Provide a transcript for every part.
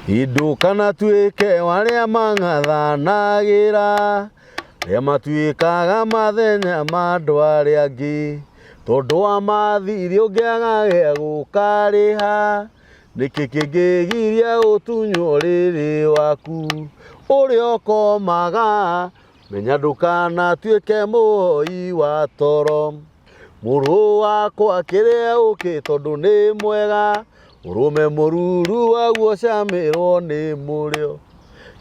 Ndũkanatuĩke arĩa mang'athanagĩra, arĩa matuĩkaga mathenya ma andũ arĩa angĩ, tondũ wa mathirĩ ũngĩaga gĩa gũkarĩha, nĩkĩ kĩngĩgiria ũtunywo rĩrĩ waku ũrĩa ũkomaga, menya ndũkanatuĩke mũhoi wa toro. Mũrũ wakwa kĩrĩa ũkĩ tondũ nĩ mwega, ũrũme mũruru waguo camĩrwo nĩ mũrĩo.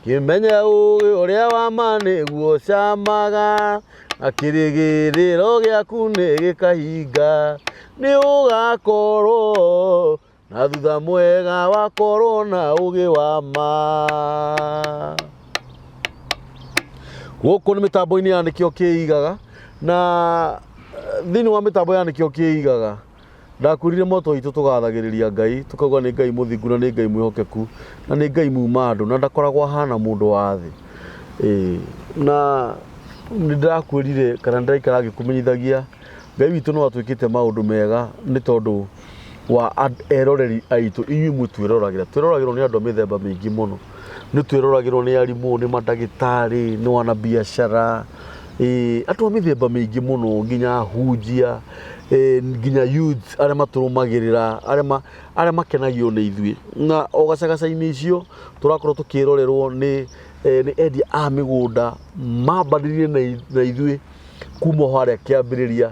Kĩmenye ũgĩ ũrĩa wa ma nĩguo camaga, na kĩrĩgĩrĩro gĩaku nĩ gĩkahinga. Nĩ ũgakorwo na thutha mwega wakorwo na ũgĩ wa ma. Gũkũ nĩ mĩtambo-inĩ ya Nĩkĩo Kĩigaga, na thĩinĩ wa mĩtambo ya Nĩkĩo Kĩigaga, ndakwĩrire moto witũ tũgathagĩrĩria Ngai, tũkauga nĩ Ngai mũthingu na nĩ Ngai mwĩhokeku, na nĩ Ngai muma andũ, na ndakoragwo ahana mũndũ wa thĩ. Ĩĩ, na nĩ ndĩrakwĩrire kana ndĩraikara ngĩkũmenyithagia Ngai witũ no atwĩkĩte maũndũ mega nĩ tondũ wa eroreri aitũ, inyuĩ mũtwĩroragĩra. Twĩroragĩrwo nĩ andũ a mĩthemba mĩingĩ mũno. Nĩ twĩroragĩrwo nĩ arimũ, nĩ mandagĩtarĩ, nĩ wanabiacara, ĩĩ andũ a mĩthemba mĩingĩ mũno nginya ahunjia, nginya youths arĩa matũrũmagĩrĩra, arĩa makenagio nĩ ithuĩ. Na o gacagaca-inĩ icio tũrakorwo tũkĩrorerwo nĩ endia a mĩgũnda mambanĩrire na ithuĩ kuma o harĩa kĩambĩrĩria.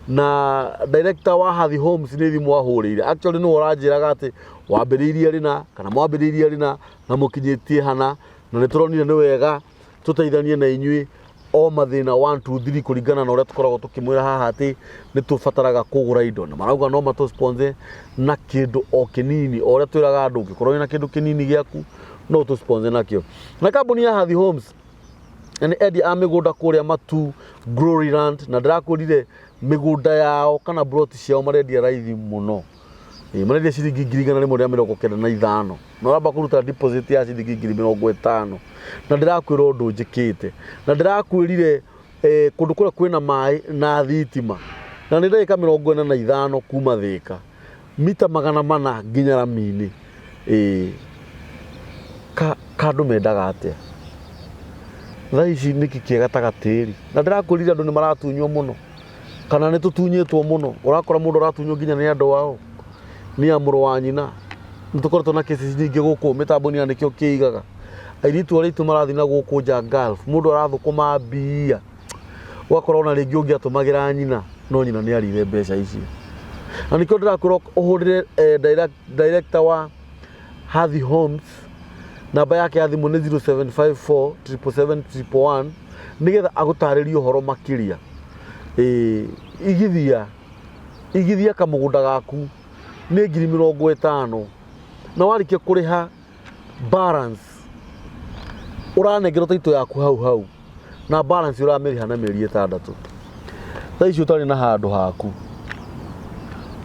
Na director wa Hathi Homes nĩ thimũ ahũrĩire, actually nĩwe ũranjĩraga atĩ wambĩrĩirie rĩ na kana mwambĩrĩirie rĩ na na mũkinyĩtie hana, na nĩ tũronire nĩ wega tũteithanie na inyuĩ o mathĩna 1 2 3 kũringana na ũrĩa tũkoragwo tũkĩmwĩra haha atĩ nĩ tũbataraga kũgũra indo, na marauga no matũ sponsor na kĩndũ o kĩnini, o ũrĩa twĩraga andũ ũngĩkorwo wĩna kĩndũ kĩnini gĩaku no ũtũ sponsor nakĩo. Na kambuni ya Hathi Homes nĩ endia a mĩgũnda kũrĩa Matu Gloryland, na ndĩrakwĩrire mĩgũnda yao kana plot ciao marendia raithi mũno. Ĩĩ, marendia ciringi 195,000 na ũramba kũruta deposit ya ciringi 50,000, na ndĩrakwĩra ũndũ njĩkĩte, na ndĩrakwĩrire kũndũ kũrĩa kwĩna maĩ na thitima, na nĩ ndagĩka 45 kuma Thĩka, mita 400 nginya rami-inĩ. Ĩĩ, ka andũ mendaga atĩa? Thaa ici nĩkĩ kĩega ta gatĩri? Na ndĩrakwĩrire andũ nĩ maratunywo mũno, kana nĩ tũtunyĩtwo mũno, ũrakora mũndũ aratunywo nginya nĩ andũ ao, nĩ a mũrũ wa nyina. Nĩ tũkoretwo na cases nyingĩ gũkũ mĩtambo-inĩ ya Nĩkĩo Kĩigaga. Airĩtu arĩa aitũ marathiĩ na gũkũ nja Gulf, mũndũ arathũkũma mbia, ũgakora ona rĩngĩ ũngĩatũmagĩra nyina, no nyina nĩ arĩire mbeca icio. Na nĩkĩo ndĩrakwĩra ũhũrĩre director wa Hathi Homes, namba yake ya thimũ nĩ 0754 777 111 nĩgetha agũtarĩrie ũhoro makĩria. Ĩĩ, igithia, igithia kamũgũnda gaku nĩ 50,000, na warĩkia kũrĩha balance ũranengerwo title yaku hau hau, na balance ũramĩrĩha na mĩeri 6. Thaa ici ũtarĩ na handũ haku,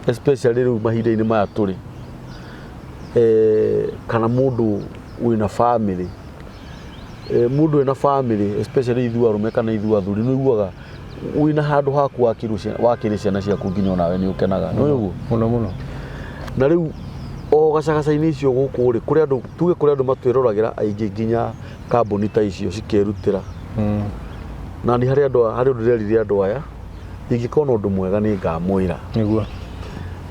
especially rĩu mahinda-inĩ maya tũrĩ, kana mũndũ wĩna family, mũndũ wĩna family especially ithuĩ arũme kana ithuĩ athuri, nĩ ũiguaga wĩna handũ haku wakĩre ciana ciaku nginya onawe nĩ ũkenaga, nĩ ũguo? Mũno mũno. Na rĩu o gacagaca-inĩ icio gũkũ rĩ, kũrĩ andũ, tuge kũrĩ andũ matwĩroragĩra aingĩ nginya kambuni ta icio cikerutĩra. Na nĩ harĩ andũ, harĩ ũndũ ndĩrerire andũ aya, ingĩkorwo na ũndũ mwega nĩ ngamwĩra. Nĩguo.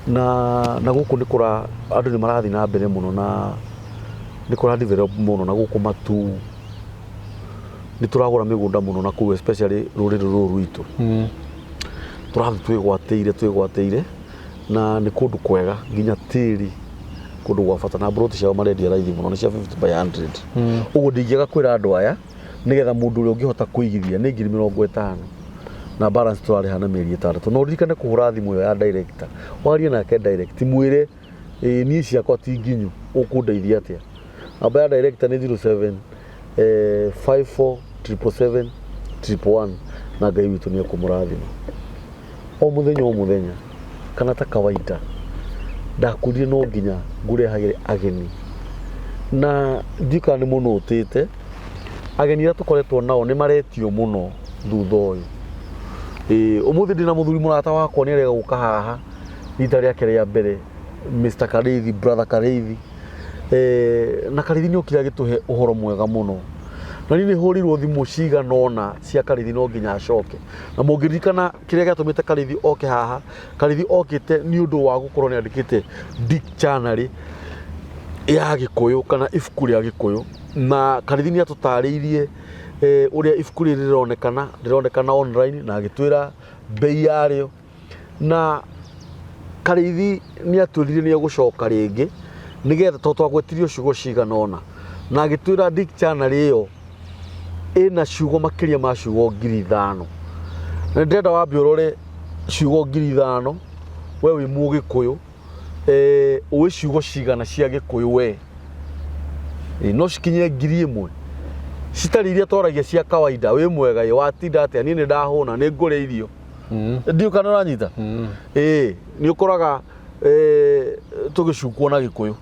Na gũkũ nĩ kũra, andũ nĩ marathiĩ na mbere mũno na nĩ kũra develop mũno na gũkũ Matu nĩ tũragũra mĩgũnda mũno na kũu especially rũrĩrĩ rũrũ rwitũ. Tũrathiĩ twĩgwatĩire twĩgwatĩire na nĩ kũndũ kwega nginya tĩri kũndũ gwa bata, na mburoti ciao marendia raithi mũno, nĩ cia 50 by 100. Ũguo ndingĩaga kwĩra andũ aya nĩgetha mũndũ ũrĩa ũngĩhota kũigithia nĩ 50,000 na balance tũrarĩha na mĩeri 6. Na ũririkane kũhũra thimũ ĩyo ya director, warie nake direct, mwĩre ĩĩ niĩ ciakwa ti nginyu, ũkũndeithia atĩa? Namba ya director nĩ 07 54 777 111, na Ngai witũ nĩ ekũmũrathima. O mũthenya o mũthenya kana ta kawaida ndakwĩrire no nginya ngũrehagĩre ageni, na ndiũĩ kana nĩ mũnũtĩte ageni arĩa tũkoretwo nao nĩ maretio mũno thutha ũyũ. Ĩĩ, ũmũthĩ ndĩna mũthuri mũrata wakwa nĩ arega gũka haha rita rĩake rĩa mbere, Mr. Karĩithi, brother Karĩithi. Na Karĩithi nĩ okire agĩtũhe ũhoro mwega mũno. Na niĩ nĩ hũrĩirwo thimũ cigana ũna cia Karĩithi no nginya acoke. Na mũngĩririkana kĩrĩa gĩatũmĩte Karĩithi oke haha, Karĩithi okĩte nĩ ũndũ wa gũkorwo nĩ andĩkĩte dictionary ya Gĩkũyũ kana ibuku rĩa Gĩkũyũ. Na Karĩithi nĩ atũtarĩirie ũrĩa ibuku rĩrĩ rĩronekana, rĩronekana online na agĩtwĩra mbei yarĩo. Na Karĩithi nĩ atwĩrire nĩ egũcoka rĩngĩ nĩgetha tondũ twagwetirio ciugo cigana ũna, na agĩtwĩra dictionary ĩyo ĩna ciugo makĩria ma ciugo 5,000. Na nĩ ndĩrenda wambe ũrore ciugo 5,000 we wĩ Mũgĩkũyũ, ũĩ ciugo cigana cia Gĩkũyũ we? No cikinye 1,000 citarĩ iria twaragia cia kawaida, wĩ mwega ĩ, watinda atĩa, niĩ nĩ ndahũna, nĩ ngũrĩa irio. Ndiũ kana ũranyita? Ĩĩ, nĩ ũkoraga tũgĩcukwo na Gĩkũyũ.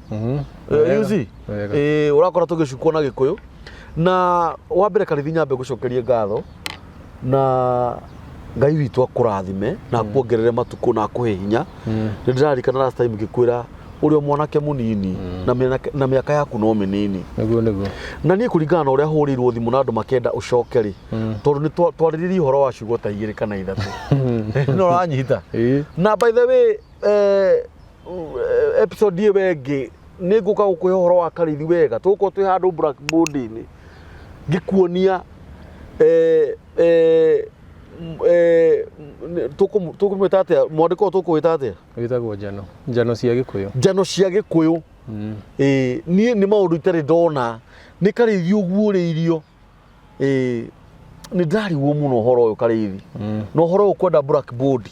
You see? Ĩĩ, ũrakora tũgĩcukwo na Gĩkũyũ. Na wa mbere Karĩithi nyambe ngũcokerie ngatho na Ngai witũ akũrathime na akuongerere matukũ na akũhe hinya. Nĩ ndĩraririkana last time ngĩkwĩra ũrĩ o mwanake mũnini na mĩaka yaku no mĩnini. Nĩguo nĩguo. Na niĩ kũringana na ũrĩa hũrĩirwo thimũ na andũ makenda ũcoke rĩ, tondũ nĩ twarĩrĩria ũhoro wa ciugo ta igĩrĩ kana ithatũ. No ũranyita? Ĩĩ. Na by the way, episode ĩyo ĩngĩ nĩ ngũka gũkũhe ũhoro wa Karĩithi wega. Tũgũkorwo twĩ handũ blackboard-inĩ ngĩkuonia tũkũmwĩta atĩa mwandĩko ũyũ tũkũwĩta atĩa? Wĩtagwo njano. Njano cia Gĩkũyũ. Njano cia Gĩkũyũ. Ĩĩ, niĩ nĩ maũndũ itarĩ ndona. Nĩ Karĩithi ũguũrĩirio. Ĩĩ, nĩ ndĩrarigwo mũno ũhoro ũyũ Karĩithi. Na ũhoro ũyũ kwenda blackboard.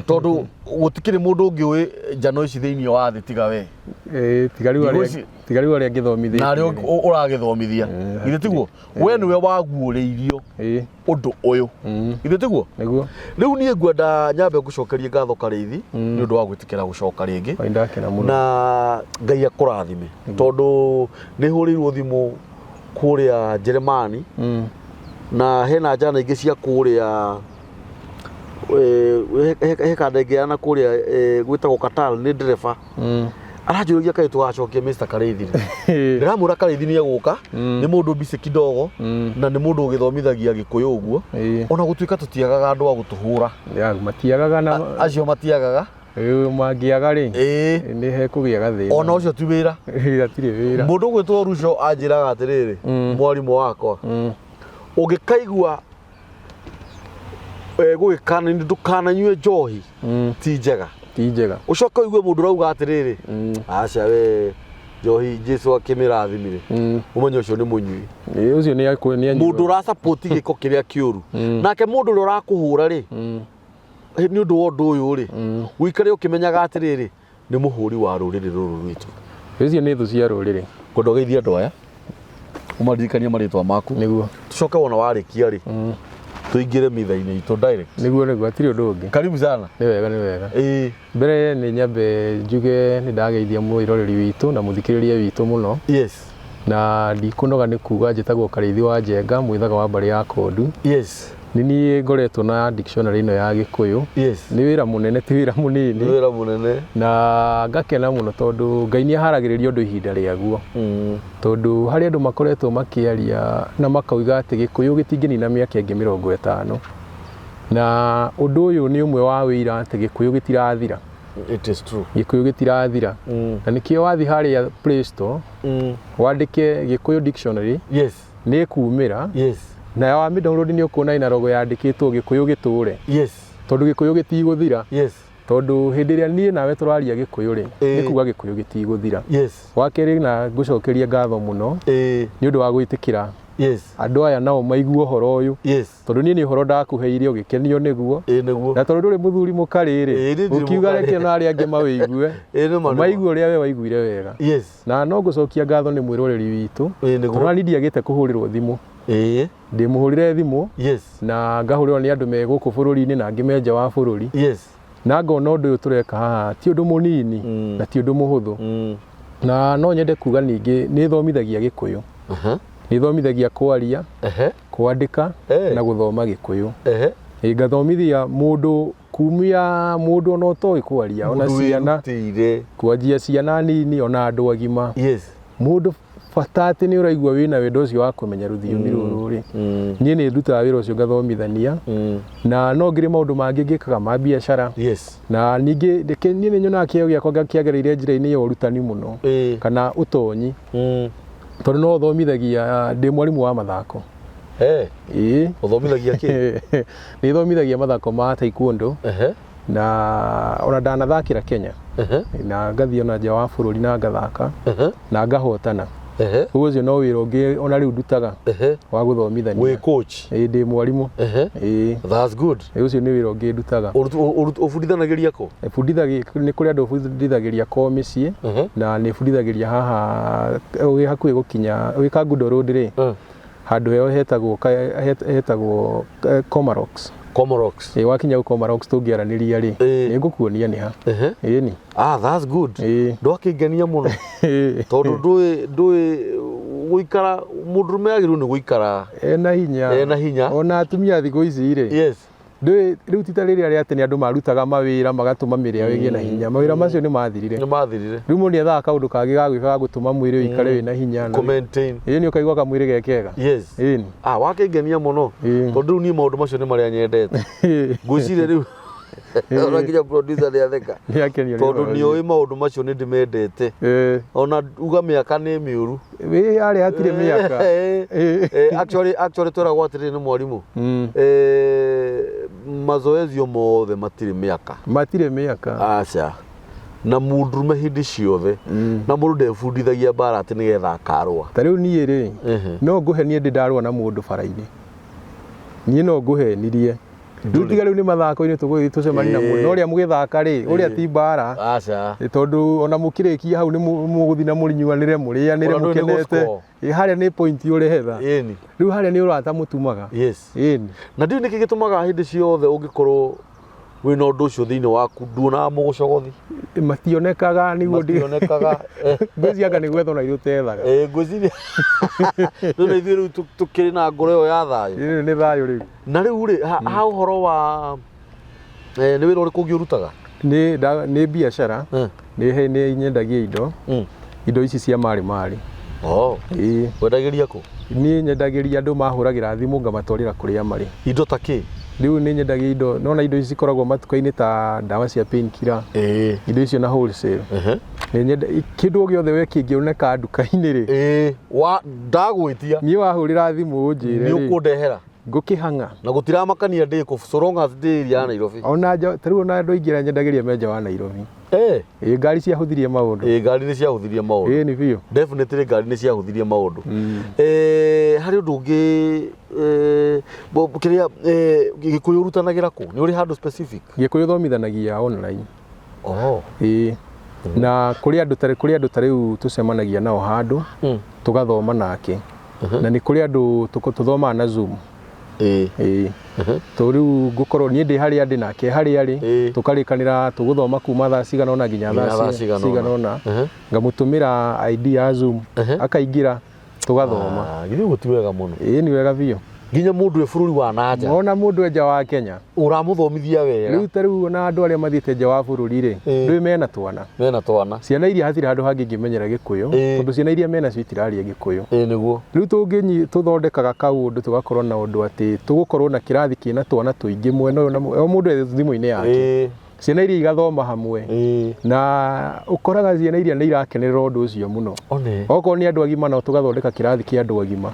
Tondũ gũtikĩrĩ mũndũ ũngĩ ũĩ njano ici thĩinĩ wa thĩ tiga we. Ĩĩ, tiga rĩu arĩa tiga rĩu arĩa ngĩthomithĩtie. Na arĩa ũragĩthomithia. Githĩ tiguo? We nĩwe waguũrĩirio ũndũ ũyũ. Githĩ tiguo? Nĩguo. Rĩu niĩ ngwenda nyambe ngũcokerie ngatho Karĩithi nĩ ũndũ wa gwĩtĩkĩra gũcoka rĩngĩ. Nĩ ndakena mũno. Na Ngai akũrathime tondũ nĩ hũrĩirwo thimũ kũrĩa Njeremani na hena njana ingĩ cia kũrĩa he kanda ĩngĩ ya na kũrĩa gwĩtagwo Qatar nĩ ndereba aranjũragia kaĩ tũgacokia Mr. Karĩithi rĩ. Ndĩramwĩra Karĩithi nĩ egũka, nĩ mũndũ busy kidogo na nĩ mũndũ ũgĩthomithagia Gĩkũyũ ũguo, ona gũtuĩka tũtiagaga andũ a gũtũhũra. Ya, matiagaga na Acio matiagaga. Mangĩaga rĩ, Ĩĩ. nĩ hekũgĩa gathĩna. Ona ũcio ti wĩra. Hatirĩ wĩra. Mũndũ ũgwĩtwo Ruco anjĩraga atĩrĩrĩ, mwarimũ wakwa, ũngĩkaigua gũgĩkana ndũkananyue njohi ti njega. Ti njega. Ũcoke ũigue mũndũ ũrauga atĩrĩrĩ, aca we njohi Jesu akĩmĩrathimire, ũmenye ũcio nĩ mũnyui. Ĩĩ, ũcio nĩ nĩ anyua. Mũndũ ũrasupport gĩko kĩrĩa kĩũru. Nake mũndũ ũrĩa ũrakũhũra rĩ, nĩ ũndũ wa ũndũ ũyũ rĩ, ũikare ũkĩmenyaga atĩrĩrĩ, nĩ mũhũri wa rũrĩrĩ rũrũ rwitũ. Icio nĩ thũ cia rũrĩrĩ. Ngwenda ũgeithie andũ aya, ũmaririkanie marĩtwa maku. Nĩguo. Tũcoke wona warĩkia rĩ, tũingĩre mitha-inĩ itũ direct. Nĩguo nĩguo, hatirĩ ũndũ ũngĩ. Karibu sana. Nĩ wega nĩ wega. Ĩĩ. Mbere nĩ nyambe njuge nĩ ndageithia mwĩroreri witũ na mũthikĩrĩria witũ mũno. Yes. Na ndikũnoga nĩ kuga njĩtagwo Karĩithi wa Njenga, mwĩthaga wa mbarĩ ya Kondu. Yes. Nĩ niĩ ngoretwo na dictionary ĩno ya Gĩkũyũ. Yes. Nĩ wĩra mũnene ti wĩra mũnini. Nĩ wĩra mũnene. Na ngakena mũno tondũ Ngai nĩ aharagĩrĩria ũndũ ihinda rĩaguo. Tondũ harĩ andũ makoretwo makĩaria na makauga atĩ Gĩkũyũ gĩtingĩnina mĩaka ĩngĩ 50. Na ũndũ ũyũ nĩ ũmwe wa wĩira atĩ Gĩkũyũ gĩtirathira. It is true. Gĩkũyũ gĩtirathira. Na nĩkĩo wathiĩ harĩa Play Store, wandĩke Gĩkũyũ Dictionary, Yes. nĩ ĩkumĩra. Yes. Na wamĩ download nĩ ũkuona ĩna logo yandĩkĩtwo Gĩkũyũ gĩtũre. Yes. Tondũ Gĩkũyũ gĩtigũthira. Yes. Tondũ hĩndĩ ĩrĩa niĩ nawe tũraria Gĩkũyũ rĩ, nĩ kuga Gĩkũyũ gĩtigũthira. Yes. Wa kerĩ na ngũcokerie ngatho mũno nĩ ũndũ wa gwĩtĩkĩra Yes. andũ aya nao maigue ũhoro ũyũ. Yes. Tondũ niĩ nĩ ũhoro ndakũheire ũgĩkenio nĩguo. Ĩĩ nĩguo. Na tondũ ndũrĩ mũthuri mũkarĩ rĩ, Ĩĩ, niĩ ndirĩ ũkiuga mũkarĩ. reke na arĩa angĩ mawĩigue. Ĩĩ, nĩ ma, nĩ ma. Maigue ũrĩa we waiguire wega. Yes. Na no ngũcokia ngatho nĩ mwĩroreri witũ. Ĩĩ, nĩguo. Tondũ ona niĩ ndiagĩte kũhũrĩrwo thimũ. Ĩĩ. Ndĩmũhũrĩre thimũ. Yes. Na ngahũrĩrwo nĩ andũ me gũkũ bũrũri-inĩ na angĩ me nja wa bũrũri. Yes. Na ngona ũndũ ũyũ tũreka haha ti ũndũ mũnini na ti ũndũ mũhũthũ. Na no nyende kuga ningĩ nĩ ĩthomithagia Gĩkũyũ. Nĩ ĩthomithagia kwaria, kwandĩka na gũthoma Gĩkũyũ. Ĩngathomithia mũndũ kumia mũndũ ona ũtoĩ kwaria, ona Mũndũ ciana, wĩrutĩire. kwanjia ciana nini ona andũ agima. Yes. Mũndũ bata atĩ nĩ ũraigua wĩna wendo ũcio wa kũmenya rũthiomi rũrũ rĩ, niĩ nĩ ndutaga wĩra ũcio ngathomithania, na no ngĩrĩ maũndũ mangĩ ngĩkaga ma biacara. Na ningĩ niĩ nĩ nyonaga kĩheo gĩakwa kĩagereire njĩra-inĩ ya ũrutani mũno, kana ũtonyi, tondũ no thomithagia, ndĩ mwarimũ wa mathako. Ĩĩ. Ũthomithagia kĩ? Nĩ thomithagia mathako ma taekwondo. Na ona ndanathakĩra Kenya, na ngathiĩ ona nja wa bũrũri na ngathaka na ngahotana. Ũguo ũcio no wĩra ũngĩ ona rĩu ndutaga wa gũthomithania. Wĩ coach? Ĩĩ, ndĩ mwarimũ. Ĩĩ. That's good. Ĩĩ, ũcio nĩ wĩra ũngĩ ndutaga. Ũbundithanagĩria kũ? Bundithagia, nĩ kũrĩ andũ bundithagĩria ko mĩciĩ, na nĩ bundithagĩria haha wĩ hakuhĩ gũkinya wĩ Kangundo Road rĩ, handũ heo hetagwo Comarox. Comarox. Ĩĩ, wakinya gũ Comarox tũngĩaranĩria rĩ, nĩ ngũkuonia nĩ ha. Ĩĩ ni. Ah, that's good. Ndwakĩngenia mũno tondũ ndũĩ gũikara, mũndũrũme agĩrĩirwo nĩ gũikara ena hinya. Ena hinya. Ona atumia thikũ ici rĩ, ndũĩ rĩu ti ta rĩrĩa rĩa tene andũ marutaga mawĩra magatũma mĩrĩ yao ĩgĩe na hinya. Mawĩra macio nĩ mathirire. Nĩ mathirire. Rĩu mũndũ nĩethaga kaũndũ kangĩ ga gwĩka ga gũtũma mwĩrĩ ũikare wĩna hinya. Kũ maintain. Ĩĩ, nĩ ũkaigua kamwĩrĩ ge kega. Ĩĩ ni. Ah, wakĩngenia mũno. Tondũ rĩu niĩ maũndũ macio nĩ marĩa nyendete. Ngwĩciria rĩu ona nginya producer nĩ atheka. Nĩ akenio nĩ Tondũ ũhoro nĩ ũcio. ũĩ maũndũ macio nĩ ndĩmendete. Ona uga mĩaka nĩ mĩũru. Wĩ harĩa hatirĩ mĩaka. Actually tweragwo atĩrĩrĩ nĩ mwarimũ. Mazoezio mothe matirĩ mĩaka. Matirĩ mĩaka. Aca. Na mũndũrũme hĩndĩ ciothe. Na mũndũ ndebundithagia mbara atĩ nĩgetha akarũa. Ta rĩu niĩ rĩ, no ngũhenie ndĩ ndarũa na mũndũ bara-inĩ. Niĩ no ngũhenirie. Rĩu tiga rĩu nĩ mathako-inĩ tũgũthiĩ tũcemanie na mũndũ. No ũrĩa mũgĩthaka rĩ, ũrĩa ti mbara. Aca. Tondũ ona mũkĩrĩkia hau nĩ mũgũthiĩ na mũrinyuanĩre, mũrĩanĩre, Ona ndũĩ nĩ mũkenete. gũ-score. Ĩĩ, harĩa nĩ point ũrehetha. Ĩni. Rĩu harĩa nĩ ũrata mũtumaga. Ĩni. Na ndiũĩ nĩkĩ gĩtũmaga hĩndĩ ciothe ũngĩkorwo wĩna ũndũ ũcio thĩinĩ waku nduonaga mũgũcogothi. Mationekaga nĩguo Mationekaga. Ngwĩciria anga nĩ gwetha ona ithuĩ ũtethaga. Ĩĩ, ngwĩciria. Rĩu na ithuĩ rĩu tũkĩrĩ na ngoro ĩyo ya thayũ. Rĩu nĩ thayũ rĩu. Na rĩu rĩ, ha ũhoro wa, nĩ wĩra ũrĩkũ ũngĩ ũrutaga? Nĩ biacara. Nĩ nyendagia indo. Indo ici cia marĩ marĩ. Ĩĩ. Wendagĩria kũ? Niĩ nyendagĩria andũ mahũragĩra thimũ ngamatwarĩra kũrĩa marĩ. Indo ta kĩ? Rĩu nĩ nyendagia indo, nona indo ici cikoragwo matuka-inĩ ta ndawa cia painkiller. Indo icio na wholesale. Nĩ nyenda kĩndũ o gĩothe we kĩngĩoneka nduka-inĩ rĩ. Wa ndagwĩtia. Niĩ wahũrĩra thimũ ũnjĩre Nĩ rĩ. ũkũndehera. Ngũkĩhang'a. Na gũtiramakania ndĩ kũ, so long as ndĩ area ya Nairobi. Ona nja, ta rĩu ona andũ aingĩ arĩa nyendagĩria me nja wa Nairobi. Ĩĩ, ngari ciahũthirie maũndũ. Ĩĩ, ngari nĩ ciahũthirie maũndũ. Ĩĩ, nĩ biũ. Definitely ngari nĩ ciahũthirie maũndũ. Harĩ ũndũ ũngĩ, kĩrĩa, Gĩkũyũ ũrutanagĩra kũ? Nĩ ũrĩ handũ specific? Gĩkũyũ thomithanagia online. Ĩĩ. Na kũrĩ andũ ta, kũrĩ andũ ta rĩu tũcemanagia nao handũ, tũgathoma nake. Na nĩ kũrĩ andũ tũthomaga na Zoom. Ĩĩ. To rĩu ngũkorwo niĩ ndĩ harĩa ndĩ nake harĩa arĩ, tũkarĩkanĩra tũgũthoma kuma thaa cigana ũna nginya Nginya thaa thaa cigana ũna. cigana ũna. Ngamũtũmĩra ID ya Zoom, akaingĩra tũgathoma. Githĩ ũguo ti wega mũno? Ĩĩ, nĩ wega biũ. Nginya mũndũ e bũrũri wa na nja. Ona mũndũ e nja wa Kenya. Ũramũthomithia wega. Rĩu ta rĩu ona andũ arĩa mathiĩte nja wa bũrũri rĩ, ndũĩ mena twana. Mena twana. Ciana iria hatirĩ handũ hangĩ ingĩmenyera Gĩkũyũ, tondũ ciana iria menacio itiraria Gĩkũyũ. Ĩĩ, nĩguo. Rĩu tũthondekaga kaũndũ tũgakorwo na ũndũ atĩ tũgũkorwo na kĩrathi kĩna twana tũingĩ mwena ũyũ na o mũndũ e thimũ-inĩ yake. Ciana iria igathoma hamwe. Na ũkoraga ciana iria nĩ irakenerera ũndũ ũcio mũno. Okorwo nĩ andũ agima nao tũgathondeka kĩrathi kĩa andũ agima.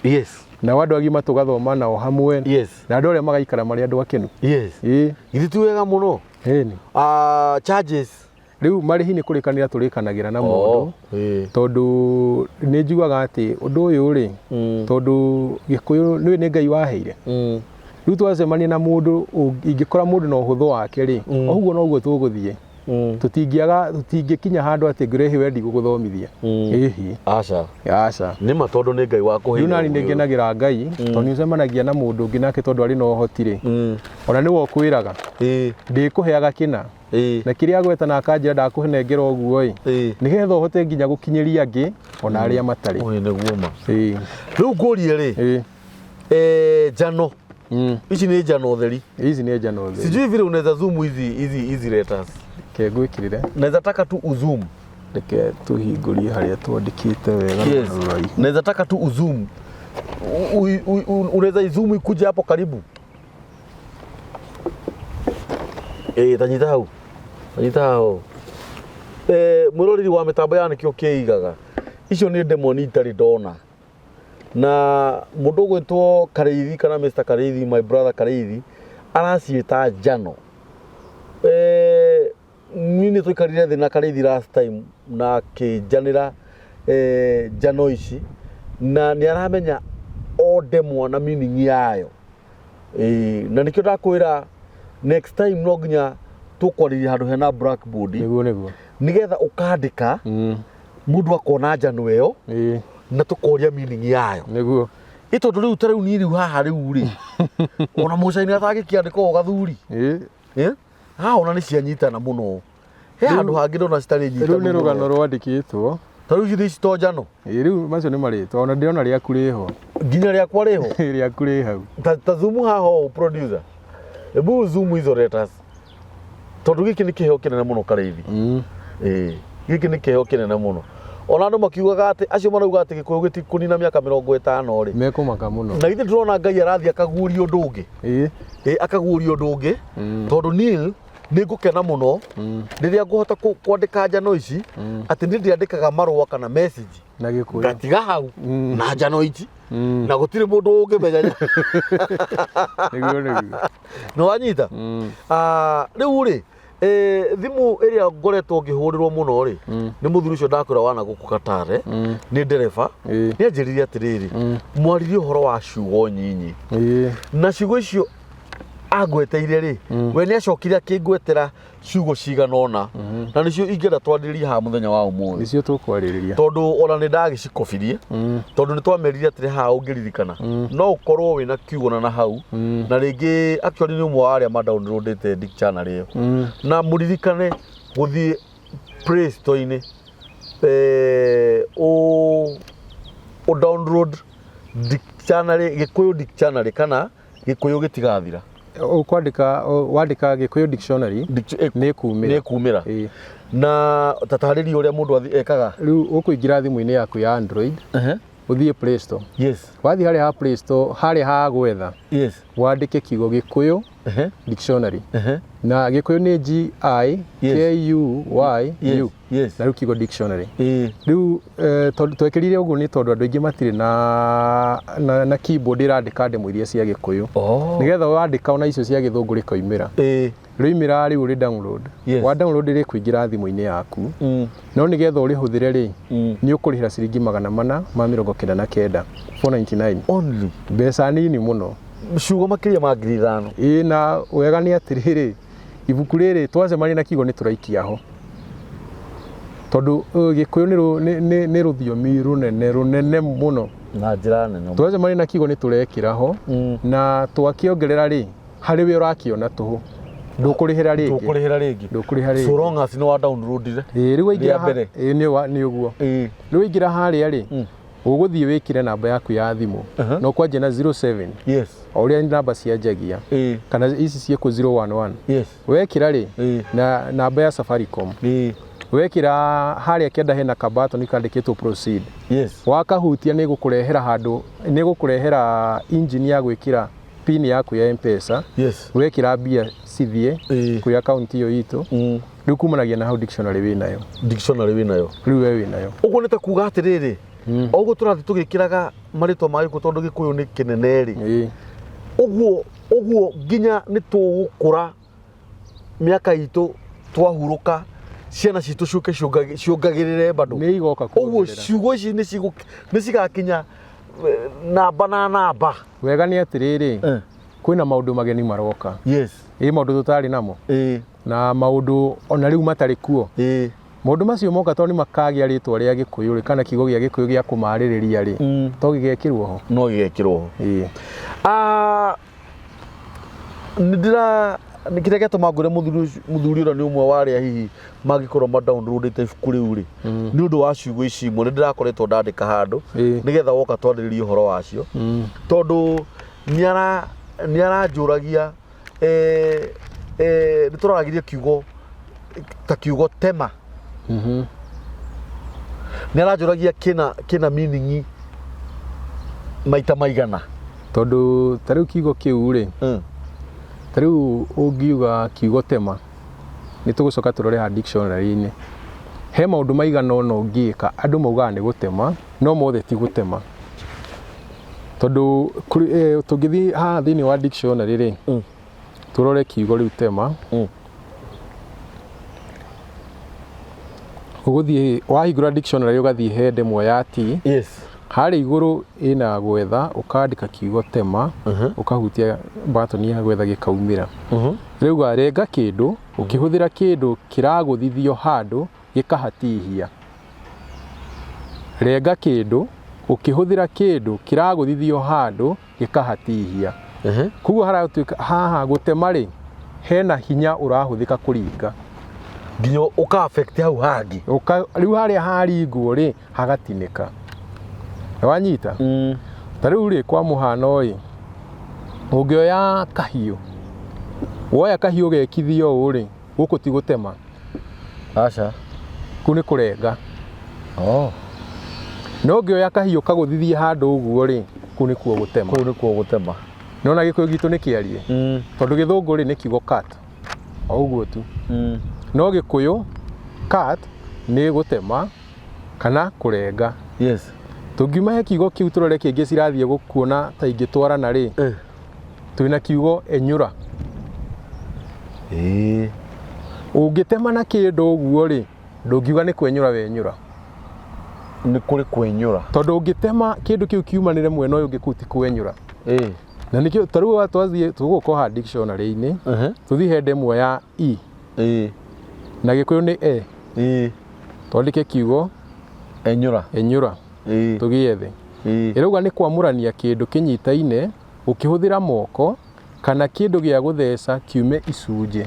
Nao andũ agima tũgathoma nao hamwe. Na andũ arĩa magaikara marĩ andũ akenu. Ĩĩ. Githĩ ti wega mũno? Ĩni. Charges. Rĩu marĩhi nĩ kũrĩkanĩra tũrĩkanagĩra na mũndũ. Tondũ nĩ njugaga atĩ ũndũ ũyũ rĩ, tondũ Gĩkũyũ nĩ Ngai waheire. Rĩu twacemania na mũndũ, ingĩkora mũndũ na ũhũthũ wake rĩ, o ũguo noguo tũgũthiĩ. Tũtingĩaga, tũtingĩkinya handũ atĩ ngũrehe wendi gũgũthomithia. Ĩhi. Aca. Aca. Nĩ ma tondũ nĩ Ngai wakũheire Rĩu nani ũgĩ nĩ ũyũ. ngenagĩra Ngai, tondũ nĩ ũcemanagia na mũndũ ũngĩ nake tondũ arĩ na ũhoti rĩ. Ona nĩwe ũkwĩraga. Ndĩkũheaga kĩna. Na kĩrĩa agweta na akanjĩra ndakũnengera ũguo ĩ. Nĩgetha ũhote nginya gũkinyĩria angĩ ona arĩa matarĩ. Ũyũ nĩguo ma. Rĩu ngũrie rĩ. Njano. Ici nĩ njano theri. Ici nĩ njano theri. Sijui vile unaweza zoom hizi letters. Ke ngwĩkĩrĩre. Naweza taka tu uzoom. Reke tũhingũrie harĩa twandĩkĩte wega Yes. na rũraihu. Naweza taka tu uzoom. Unaweza izoom ikuje hapo karibu. Eh, tanyita hau. Tanyita hau. Eh, mwiroreri wa mitambo ya nikio kiigaga. Icio nĩ ndemwa itarĩ ndona. Na mũndũ ũgwĩtwo Karĩithi kana Mr. Karĩithi, my brother Karĩithi, araciĩta njano. Eh, niĩ nĩ tũikarire thĩ na Karĩithi last time na akĩnjanĩra eh, njano ici na nĩ aramenya o ndemwa na meaning yayo. Ĩĩ, na nĩkĩo ndakwĩra next time no nginya tũkwarĩria handũ hena blackboard Nĩguo nĩguo. nĩgetha ũkandĩka mũndũ akona njano ĩyo Ĩĩ, na tũkoria meaning yayo. Nĩguo. Ĩ tondũ rĩu ta rĩu niĩ rĩu haha rĩu rĩ ona mũcaina atangĩkĩandĩka ũũ gathuri. Ĩĩ. Eh? Haha ona nĩ cianyitana mũno. He handũ hangĩ ndona citarĩ Rĩu nyitanu nĩ rũgano mũno. rwandĩkĩtwo. Ta rĩu ici to njano. Ĩĩ, rĩu macio nĩ marĩtwa ona ndĩrona rĩaku rĩho. Nginya rĩakwa rĩho. Rĩaku rĩ hau. Ta zoom haha ũũ producer. Ebu zoom hizo letters. Tondũ gĩkĩ nĩ kĩheo kĩnene mũno Karĩithi. Ĩĩ, gĩkĩ nĩ kĩheo kĩnene mũno. Ona andũ makiugaga atĩ acio marauga atĩ gĩkũyũ gĩtikũnina mĩaka 50 rĩ. Mekũmaka mũno. Na githĩ ndĩrona Ngai arathiĩ akaguũria ũndũ ũngĩ. Ĩĩ. Ĩĩ, akaguũria ũndũ ũngĩ. Tondũ Neil nĩ ngũkena mũno rĩrĩa ngũhota kwandĩka njano ici atĩ nĩ ndĩandĩkaga marũa kana message Na Gĩkũyũ. ngatiga hau na njano ici na gũtirĩ mũndũ ũngĩmenya. Nĩguo nĩguo. Nĩ wanyita? Ah, rĩu rĩ eh, thimũ ĩrĩa ngoretwo ngĩhũrĩrwo mũno rĩ nĩ mũthuri ũcio ndakwĩra wana gũkũ Katare nĩ ndereba. Nĩ anjĩrire atĩrĩrĩ, mwaririe ũhoro wa ciugo nyinyi na ciugo icio angweteire rĩ, we nĩ acokire akĩngwetera ciugo cigana ũna na nĩcio ingĩenda twarĩrĩrie haha mũthenya wa ũmũthĩ. Nĩcio tũkwarĩrĩria. Tondũ ona nĩ ndagĩcikobirie tondũ nĩ twamerire atĩrĩ haha ũngĩririkana no ũkorwo wĩna kiugo na hau na rĩngĩ actually nĩ ũmwe wa arĩa ma downloadĩte dictionary ĩyo na mũririkane gũthiĩ Play Store-inĩ eh, ũ download dictionary, Gĩkũyũ dictionary kana Gĩkũyũ gĩtigathira. Ũkwandĩka wandĩka Gĩkũyũ dictionary nĩ ĩkumĩra. Nĩ ĩkumĩra. Ĩĩ. Na tatarĩria ũrĩa mũndũ ekaga. Rĩu ũkũingĩra thimũ-inĩ yaku ya Android ũthiĩ Play Store. Wathiĩ harĩa ha Play Store harĩa ha gwetha wandĩke kiugo Gĩkũyũ dictionary na Gĩkũyũ nĩ G I K U Y U na rĩu kiugo dictionary. Rĩu eh, tondũ twekĩrire ũguo nĩ tondũ andũ aingĩ matirĩ na keyboard ĩrandĩka ndemwa iria cia Gĩkũyũ. Nĩgetha wandĩka ona icio cia Gĩthũngũ rĩkoimĩra. Rĩoimĩra rĩu ũrĩ download. Wa download rĩkũingĩra thimũ-inĩ yaku. No nĩgetha ũrĩhũthĩre rĩ nĩ ũkũrĩhĩra ciringi 499, 499. Only. Mbeca nini mũno. Ciugo makĩria ma 5,000. Ĩĩ, na wega nĩ atĩrĩrĩ, ibuku rĩrĩ twacemania na kiugo nĩ tũraikia ho tondũ Gĩkũyũ nĩ rũthiomi rũnene rũnene mũno. Na njĩra nene. Twacemania na kiugo nĩ tũrekĩra ho na twakĩongerera rĩ harĩ we ũrakĩona tũhũ ndũkũrĩhĩra rĩngĩ. Ndũkũrĩhĩra rĩngĩ. Ndũkũrĩha rĩngĩ. So long as nĩ wa downloadire. Ĩĩ, rĩu waingĩra Rĩa mbere. Ĩĩ, nĩ ũguo. Rĩu waingĩra harĩa rĩ ũgũthiĩ wĩkĩre namba yaku ya thimũ na ũkwanjia na 07 o ũrĩa namba cianjagia kana ici ciĩkwo 011 wekĩra rĩ na namba ya Safaricom wekĩra harĩa kĩanda hena kabatoni kandĩkĩtwo proceed. Wakahutia nĩ gũkũrehera handũ nĩ gũkũrehera engine ya gwĩkĩra pin yaku ya M-Pesa. Wekĩra mbia cithiĩ kwĩ akaunti ĩyo itũ. Rĩu kumanagia na hau dictionary wĩnayo. Dictionary wĩnayo. Rĩu we wĩnayo. Ũguo nĩ ta kuga atĩrĩrĩ, o ũguo tũrathiĩ tũgĩkĩraga marĩtwa ma gĩkũyũ tondũ gĩkũyũ nĩ kĩnene rĩ, ũguo nginya nĩ tũgũkũra mĩaka itũ twahurũka ciana citũ ciũke ciongagĩrĩre bado. Nĩ igoka ũguo kuongerera. Ciugo ici nĩ cigakinya eh, namba na namba. Wega nĩ atĩrĩrĩ, kwĩna maũndũ mageni maroka. Ĩ maũndũ tũtarĩ namo na maũndũ ona rĩu matarĩ kuo. Maũndũ macio moka tondũ nĩ makagĩa rĩtwa rĩa Gĩkũyũ rĩ kana kiugo gĩa Gĩkũyũ gĩa kũmarĩrĩria rĩ to gĩgekĩrwo ho. No gĩgekĩrwo ho. Ĩĩ. Ah, nĩ ndĩra nĩ kĩrĩa gĩatũma ngwĩre mũthuri ũrĩa nĩ ũmwe wa arĩa hihi mangĩkorwo ma downloadĩte ibuku rĩu rĩ nĩ ũndũ wa ciugo ici imwe nĩ ndĩrakoretwo ndandĩka handũ nĩgetha woka twarĩrĩrie ũhoro wacio tondũ nĩ aranjũragia eh, eh, nĩ tũraragirie kiugo ta kiugo tema. Nĩ aranjũragia kĩna kĩna meaning maita maigana. Tondũ ta rĩu kiugo kĩu rĩ, ta rĩu ũngiuga kiugo tema, nĩ tũgũcoka tũrore ha dictionary-inĩ. He maũndũ maigana ũna ũngĩka, andũ maugaga nĩ gũtema, no mothe ti gũtema. Tondũ tũngĩthiĩ haha thĩinĩ wa dictionary rĩ, tũrore kiugo rĩu tema, ũgũthiĩ wahingũra dictionary ũgathiĩ he ndemwa ya T, harĩa igũrũ ĩna gwetha, ũkandĩka kiugo tema, ũkahutia button ya gwetha gĩkaumĩra. Rĩuga renga kĩndũ ũkĩhũthĩra kĩndũ kĩragũthithio handũ gĩkahatihia. Renga kĩndũ ũkĩhũthĩra kĩndũ kĩragũthithio handũ gĩkahatihia. Koguo haratuĩka haha gũtema rĩ, hena hinya ũrahũthĩka kũringa. Nginya ũka affect hau hangĩ. Rĩu harĩa haringwo rĩ, hagatinĩka. Wanyita? Ta rĩu rĩ, kwa mũhano ĩ, ũngĩoya kahiũ, woya kahiũ ũgekithia ũũ rĩ, gũkũ ti gũtema. Aca. Kũu nĩ kũrenga. Oh. No ũngĩoya kahiũ kagũthithie handũ ũguo rĩ, kũu nĩkuo gũtema. Kũu nĩkuo gũtema. Nĩwona Gĩkũyũ gitũ nĩ kĩarie? Tondũ Gĩthũngũ rĩ, nĩ kiugo cut. O ũguo tu. No Gĩkũyũ cut nĩ gũtema kana kũrenga. Yes. Tũngiuma he kiugo kĩu tũrore kĩngĩ cirathiĩ gũkuona ta ingĩtwarana rĩ, twĩna kiugo enyũra. Ĩĩ. Ũngĩtema na kĩndũ ũguo rĩ, ndũngiuga nĩ kwenyũra wenyũra. Nĩ kũrĩ kwenyũra. Tondũ ũngĩtema kĩndũ kĩu kiumanĩre mwena ũyũ ũngĩ kũu ti kwenyũra. Ĩĩ. Na nĩkĩo ta rĩu twathiĩ tũgũka haha dictionary-inĩ, tũthiĩ he ndemwa ya E. Ĩĩ. Na Gĩkũyũ nĩ E. Ĩĩ. Twandĩke kiugo Enyũra. Enyũra. Ĩĩ. Tũgĩethe. Ĩĩ. Ĩrauga nĩ kwamũrania kĩndũ kĩnyitaine ũkĩhũthĩra moko kana kĩndũ gĩa gũtheca kiume icunjĩ.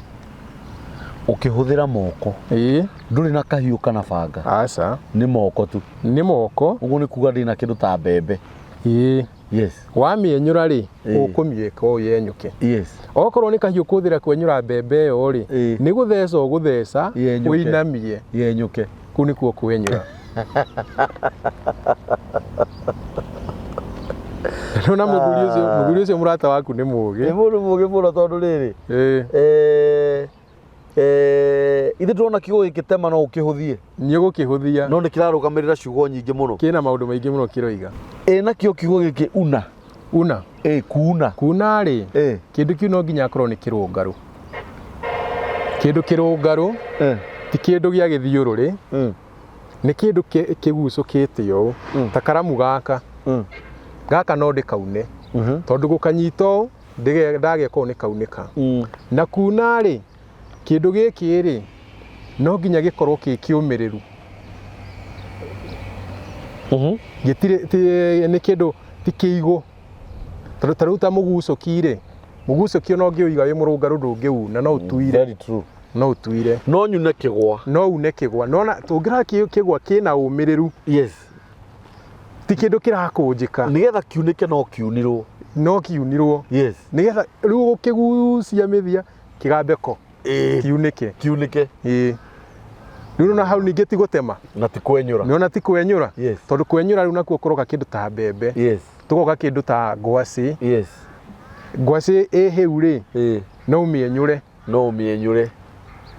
Ũkĩhũthĩra moko. Ĩĩ. Ndũrĩ na kahiũ kana banga. Aca. Nĩ moko tu. Nĩ moko. Ũguo nĩ kuga ndĩna kĩndũ ta mbembe. Ĩĩ. Yes. Wamĩenyũra rĩ, Ĩĩ. ũkũmĩeka ũũ yenyũke. Yes. Okorwo nĩ kahiũ kũhũthĩra kwenyũra mbembe ĩyo rĩ, Ĩĩ. nĩ gũtheca ũgũtheca, Yenyũke. ũinamie. Yenyũke. Kũu nĩkuo kwenyũra. Nĩwona mũthuri ũcio, mũthuri ũcio mũrata waku nĩ mũgĩ. Nĩ mũndũ mũgĩ mũno tondũ rĩrĩ. Ĩĩ. Ithe ndĩrona kiugo gĩkĩ tema no ũkĩhũthie. Nĩ ũgũkĩhũthia. No nĩ kĩrarũgamĩrĩra ciugo nyingĩ mũno. Kĩna maũndũ maingĩ mũno kĩroiga. Ĩ nakĩo kiugo gĩkĩ una. Una. Ĩ kuuna. Kuuna rĩ, kĩndũ kĩu no nginya akorwo nĩ kĩrũngarũ. Kĩndũ kĩrũngarũ ti kĩndũ gĩa gĩthiũrũrĩ, nĩ kĩndũ kĩgucũkĩte ũũ, ta karamu gaka. Gaka no ndĩkaune. Tondũ gũkanyita ũũ, ndageka ũũ nĩ kaunĩka. Na kuuna rĩ, kĩndũ gĩkĩ rĩ, no nginya gĩkorwo kĩ kĩũmĩrĩru. Gĩtirĩ, ti, nĩ kĩndũ ti kĩigũ. Tondũ ta rĩu ta mũgucũki rĩ, mũgucũki ona ũngĩũiga wĩ mũrũngarũ ndũngĩuna, no ũtuire. Very true. No ũtuire. No nyune kĩgwa. No une kĩgwa. No ona tũngĩrora kĩgwa kĩna ũmĩrĩru. Yes. Ti kĩndũ kĩrakũnjĩka. Nĩgetha kiunĩke no kiunirwo. No kiunirwo. Yes. Nĩgetha rĩu ũkĩgucia mĩthia kĩgambe ko. Ĩĩ. Kiunĩke. Kiunĩke. Ĩĩ. Rĩu nĩwona hau ningĩ ti gũtema. Na ti kwenyũra. Nĩwona ti kwenyũra. Yes. Tondũ kwenyũra rĩu nakuo kũroka kĩndũ ta mbembe. Yes. Tũgoka kĩndũ ta ngwacĩ. Yes. Ngwacĩ ĩ hĩu rĩ, Ĩĩ. no ũmĩenyũre. No ũmĩenyũre.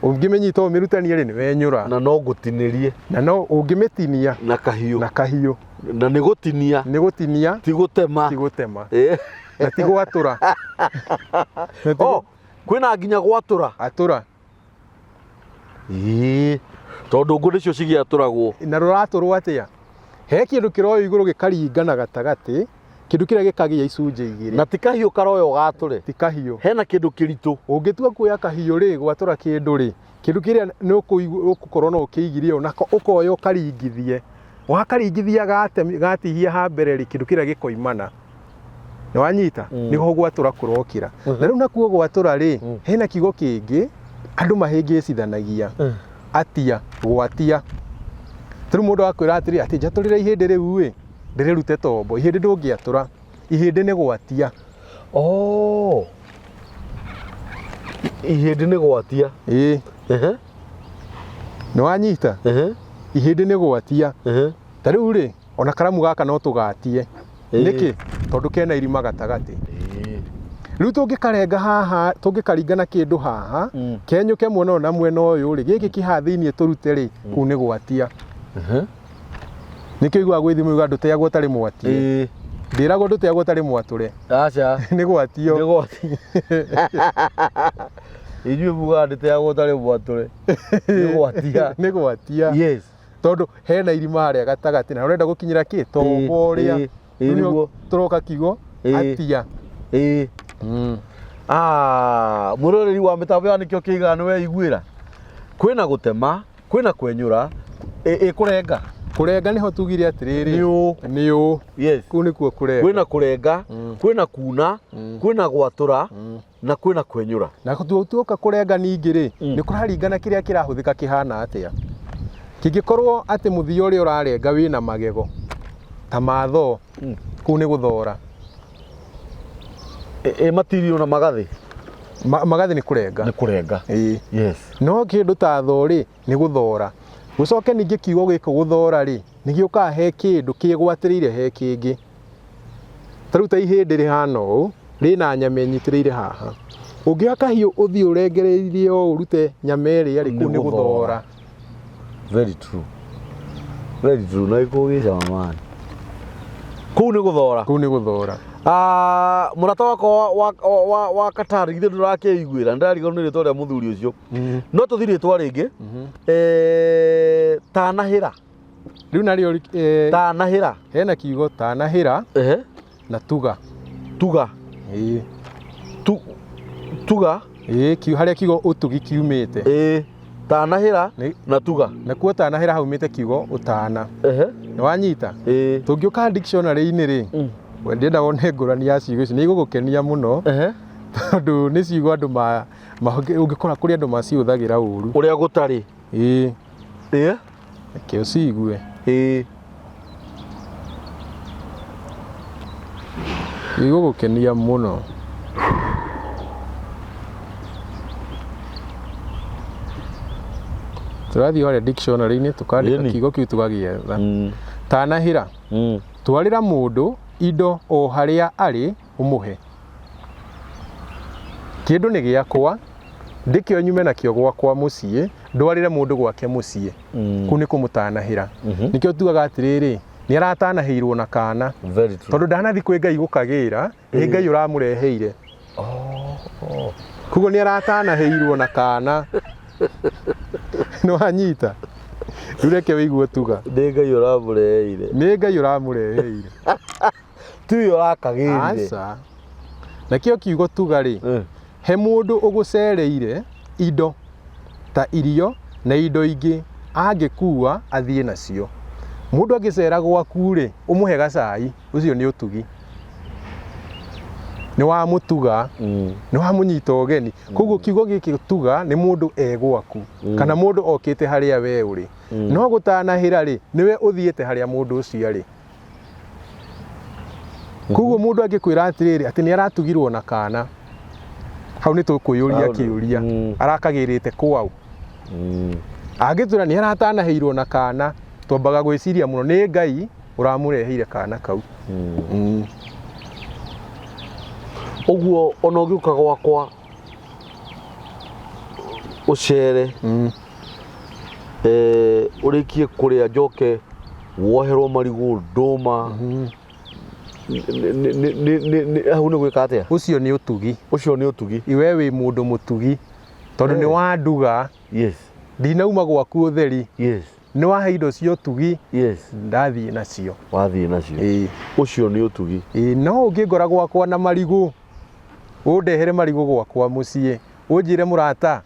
Ũngĩmĩnyita ũmĩrutanie rĩ, nĩ wenyũra. Na no ngũtinĩrie. Na no ũngĩmĩtinia. Na kahiũ. Na kahiũ. Na nĩ gũtinia. Nĩ gũtinia. Ti gũtema. Ti gũtema. Ĩĩ. Na ti gwatũra. Na ti Oh, kwĩna nginya gwatũra. Atũra. Ĩĩ. Tondũ ngũ nĩcio cigĩatũragwo. Na rũratũrwo atĩa? He kĩndũ kĩroywo igũrũ gĩkaringana gatagatĩ, kĩndũ kĩrĩa gĩkagĩa icunjĩ igĩrĩ. Na ti kahiũ karoywo gatũre. Ti kahiũ. Hena kĩndũ kĩritũ. Ũngĩtua kuoya kahiũ rĩ, gwatũra kĩndũ rĩ, kĩndũ kĩrĩa nĩ ũgũkorwo no ũkĩigirie ũũ, nako ũkoya ũkaringithie. Wakaringithia gatihia ha mbere rĩ, kĩndũ kĩrĩa gĩkoimana. Nĩ wanyita? Nĩho gwatũra kũrokĩra. Na rĩu nakuo gwatũra rĩ, hena kiugo kĩngĩ andũ mahĩngĩcithanagia. Atia, gwatia. Rĩu mũndũ akwĩra atĩrĩ, atĩ njatũrĩre ihĩndĩ rĩu ĩ, ndĩrĩrute tombo. Ihĩndĩ ndũngĩatũra. Ihĩndĩ nĩ gwatia. Oh. Ihĩndĩ nĩ gwatia. Ĩĩ. Nĩ wanyita? Ihĩndĩ nĩ gwatia. Ta rĩu rĩ, ona karamu gaka no tũgatie. Nĩkĩ? Tondũ kena irima gatagatĩ. Rĩu tũngĩkarenga haha, tũngĩkaringa na kĩndũ haha, kenyũke mwena ũyũ na mwena ũyũ rĩ, gĩkĩ kĩ haha thĩiniĩ tũrute rĩ, kũu nĩ gwatia. Nĩkĩo ũiguaga gwĩ thimũ yugaga ndũteagwo ũtarĩ mwatie. Ndĩragwo ndũteagwo ũtarĩ mwatũre. Aca. Nĩ gwatio. Nĩ gwatio. Inyuĩ mugaga ndĩteagwo ũtarĩ mwatũre. Nĩ gwatia. Nĩ gwatia. Yes. Tondũ hena irima harĩa gatagatĩ na ũrenda gũkinyĩra kĩ? Tombo ũrĩa. Ĩĩ Rĩu nĩho nĩguo. Tũroka kiugo atia. Ah, mwĩroreri wa mĩtambo ya nĩkĩo kĩigaga nĩ weiguĩra. Kwĩna gũtema, kwĩna kwenyũra, ĩ kũrenga. Kũrenga nĩho tugire atĩrĩrĩ. Nĩ ũ. Nĩ ũ. Yes. Kũu nĩkuo kũrenga. Kwĩna kũrenga, kwĩna kuna, kwĩna gwatũra na kwĩna kwenyũra. Na tuoka kũrenga ningĩ rĩ, nĩ kũraringana kĩrĩa kĩrahũthĩka kĩhana atĩa. Kĩngĩkorwo atĩ mũthia ũrĩa ũrarenga wĩna magego ta ma thoo, kũu nĩ gũthora. Ĩ matirio na magathĩ? Magathĩ nĩ kũrenga. Nĩ kũrenga. Ĩĩ. Yes. No kĩndũ ta thoo rĩ, nĩ gũthora. Gũcoke ningĩ kiugo gĩkĩ gũthora rĩ, nĩ gĩũkaga he kĩndũ kĩgwatĩrĩire he kĩngĩ. Ta rĩu ta ihĩndĩ rĩhana ũũ, rĩna nyama ĩnyitĩrĩire haha. Ũngĩoya kahiũ ũthiĩ ũrengereirie ũũ ũrute nyama ĩrĩa rĩ, kũu nĩ gũthora. Very true. Very true. Na gĩkũgĩcama man. Kũu nĩ gũthora. Kũu nĩ gũthora. Ah, mũrata wakwa wa Qatar githĩ ndũrakĩiguĩra ndĩrarigwo nĩ rĩtwa rĩa mũthuri ũcio. No tũthiĩ rĩtwa rĩngĩ. Tanahĩra. Rĩu narĩo Tanahĩra. Hena kiugo tanahĩra na tuga. Tuga. Ĩĩ. Tuga. Ĩĩ, harĩa kiugo ũtugi kiumĩte. Ĩĩ. Tanahĩra na tuga. Nakuo tanahĩra haumĩte kiugo ũtana. Nĩ wanyita? Ĩĩ. Tũngĩũka dictionary-inĩ rĩ, we ndĩrenda wone ngũrani ya ciugo ici, nĩ igũgũkenia mũno. Tondũ nĩ ciugo andũ ũngĩkora kũrĩ andũ macihũthagĩra ũru. Ũrĩa gũtarĩ. Ĩĩ. Ĩĩ. Reke ũciigue. Ĩĩ. Igũgũkenia mũno. Tũrathiĩ harĩa dictionary-inĩ tũkandĩka kiugo kĩu tũgagĩetha. Tanahĩra. Twarĩra mũndũ indo o harĩa arĩ ũmũhe. Kĩndũ nĩ gĩakwa, ndĩkĩo nyume nakĩo gwakwa mũciĩ, ndwarĩre mũndũ gwake mũciĩ. Kũu nĩ kũmũtanahĩra. Nĩkĩo tugaga atĩrĩrĩ, nĩ aratanahĩirwo na kana. Very true. Tondũ ndanathiĩ kwĩ Ngai gũkagĩra, nĩ Ngai ũramũreheire. Koguo nĩ aratanahĩirwo na kana. Nĩ wanyita? Rĩu reke wĩigue tuga. Nĩ Ngai ũramũreheire. Nĩ Ngai ũramũreheire. Tiwe ũrakagĩrire. Aca. Nakĩo kiugo tuga rĩ, he mũndũ ũgũcereire indo ta irio na indo ingĩ angĩkua athiĩ nacio. Mũndũ angĩcera gwaku rĩ, ũmũhe gacai, ũcio nĩ ũtugi. Nĩ wamũtuga, nĩ wamũnyita ũgeni. Koguo kiugo gĩkĩ tuga nĩ mũndũ e gwaku, kana mũndũ okĩte harĩa we ũrĩ. No gũtanahĩra rĩ, nĩwe ũthiĩte harĩa mũndũ ũcio arĩ. Koguo mũndũ angĩkwĩra atĩrĩrĩ atĩ nĩ aratugirwo na kana, hau nĩ tũkwĩyũria kĩũria, arakagĩrĩte kwaũ? Angĩtwĩra nĩ aratanahĩirwo na kana, twambaga gwĩciria mũno nĩ Ngai ũramũreheire kana kau. Ũguo ona ũngĩũka gwakwa ũcere, ũrĩkie kũrĩa njoke woherwo marigũ, ndũma, hau nĩ gwĩka atĩa? Ũcio nĩ ũtugi. Ũcio nĩ ũtugi. We wĩ mũndũ mũtugi tondũ nĩ wanduga. Yes. Ndinauma gwaku ũtheri. Yes. Nĩ wahe indo cia ũtugi. Yes. Ndathiĩ nacio. Wathiĩ nacio. Ĩĩ. Ũcio nĩ ũtugi. Ĩĩ, no ũngĩngora gwakwa na marigũ, ũndehere marigũ gwakwa mũciĩ, ũnjĩre mũrata,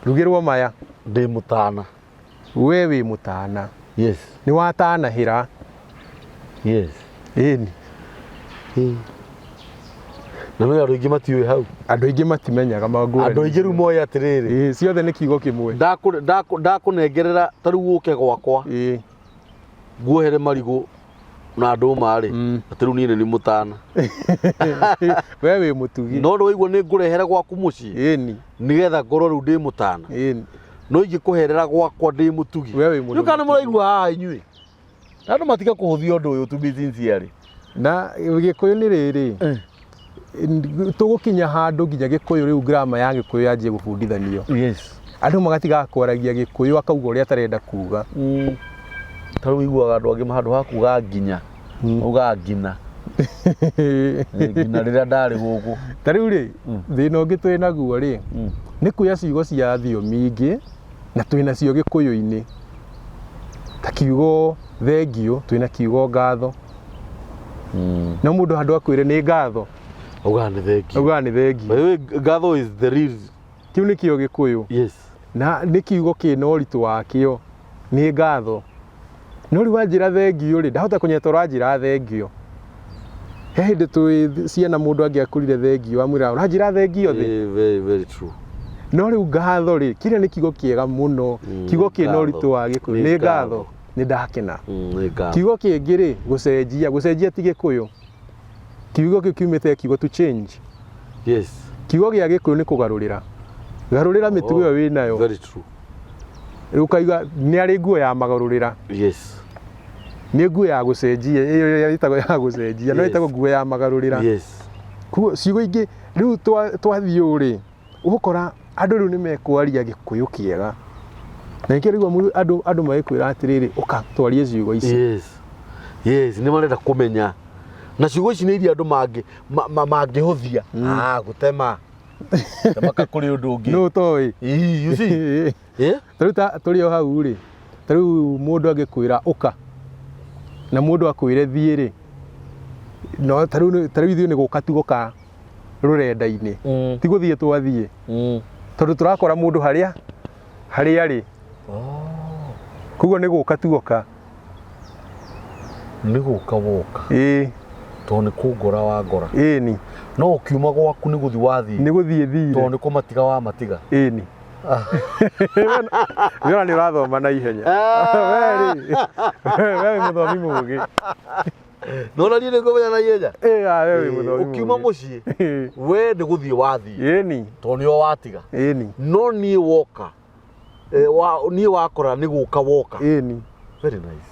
rugĩrwo maya. Ndĩ mũtana. We wĩ mũtana. Yes. Nĩ watanahĩra. Yes. Ĩni. Ĩĩ. Na no andũ aingĩ matiũĩ hau. Andũ aingĩ matimenyaga mangũrani. Andũ aingĩ rĩu moĩ atĩrĩrĩ. Ĩĩ, ciothe nĩ kiugo kĩmwe. Ndakũnengerera ta rĩu ũke gwakwa. Ĩĩ. Nguohere marigũ na ndũma rĩ, atĩ rĩu niĩ nĩ mũtana. We wĩ mũtugi. No nĩ waigua nĩ ngũrehere gwaku mũciĩ. Ĩni. Nĩgetha ngorwo rĩu ndĩ mũtana. Ĩni. No ingĩkũherera gwakwa ndĩ mũtugi. We wĩ mũndũ Rĩu kana mũtugi. mũraigua haha inyuĩ, na andũ matiga kũhũthia ũndũ ũyũ, to be sincere. Na Gĩkũyũ nĩ rĩrĩ, tũgũkinya handũ nginya Gĩkũyũ rĩu grammar ya Gĩkũyũ yanjie gũbundithanio. Andũ magatigaga kwaragia Gĩkũyũ akauga ũrĩa atarenda kuga. Ta rĩu iguaga andũ angĩ handũ ha kuga nginya, ugaga ngina. Ngina rĩrĩa ndarĩ gũkũ. Ta rĩu rĩ, thĩna ũngĩ twĩ naguo rĩ, nĩ kuoya ciugo cia thiomi ingĩ na twĩ nacio Gĩkũyũ-inĩ. Ta kiugo thengiũ, twĩna kiugo ngatho. No mũndũ handũ akwĩre nĩ ngatho, Augaga nĩ thengiũ. Augaga nĩ thengiũ. By the way, ngatho is the real. Kĩu nĩkĩo Gĩkũyũ. Na nĩ kiugo kĩna ũritũ wakĩo, nĩ ngatho. No rĩu wanjĩra thengiũ rĩ, ndahota kũnyita ũranjĩra thengiũ. He hĩndĩ twĩ ciana mũndũ angĩakũrire thengiũ, amwĩra ũranjĩra thengiũ thĩ. Very, very true. No rĩu ngatho rĩ, kĩrĩa nĩ kiugo kĩega mũno, kiugo kĩna ngatho. ũritũ wa Gĩkũyũ. Nĩ Nĩ ngatho, ngatho. nĩ ndakena. Nĩ ngatho. Kiugo kĩngĩ rĩ, gũcenjia, gũcenjia ti Gĩkũyũ. Kiugo kĩu kiumĩte kiugo to change. Kiugo gĩa Gĩkũyũ nĩ kũgarũrĩra. Garũrĩra mĩtugo ĩyo wĩnayo. Very true. Rĩu ũkauga nĩ arĩ nguo ya magarũrĩra. Nĩ nguo ya gũcenjia, ĩyo ĩtagwo ya gũcenjia, no ĩtagwo nguo ya magarũrĩra. Koguo ciugo ingĩ rĩu twathiĩ ũũ rĩ, ũgũkora andũ rĩu nĩ mekwaria Gĩkũyũ kĩega. Na nĩkĩo rĩu andũ magĩkwĩra atĩrĩrĩ, ũka twarie ciugo ici. Yes, nĩ marenda kũmenya. Na ciugo ici nĩ iria andũ mangĩhũthia. Gũtema. Temaka kũrĩ ũndũ ũngĩ. Nũ ũtoĩ? Ii, you see? Ta rĩu ta tũrĩ o hau rĩ, ta rĩu mũndũ angĩkwĩra ũka, na mũndũ akwĩre thiĩ rĩ, no ta rĩu ta rĩu ithuĩ nĩ gũka tu gũka rũrenda-inĩ. Ti gũthiĩ twathiĩ. Tondũ tũrakora mũndũ harĩa arĩ. Koguo nĩ gũka tu oka. Nĩ gũka woka. Tondũ nĩ kũngora wangora. Ĩni. No ũkiuma gwaku nĩ gũthiĩ wathiĩ. Nĩ gũthiĩ thire. Tondũ nĩ kũmatiga wamatiga. Ĩni. Wĩra nĩ ũrathoma na ihenya. We rĩ, we wĩ mũthomi mũgĩ. No na niĩ nĩ ngũmenya na ihenya. We wĩ mũthomi Ũkiuma mũgĩ. mũciĩ, we nĩ gũthiĩ wathiĩ. Ĩni. Tondũ nĩo watiga. Ĩni. No niĩ woka, niĩ wakora nĩ gũka woka. Ĩni. Very nice.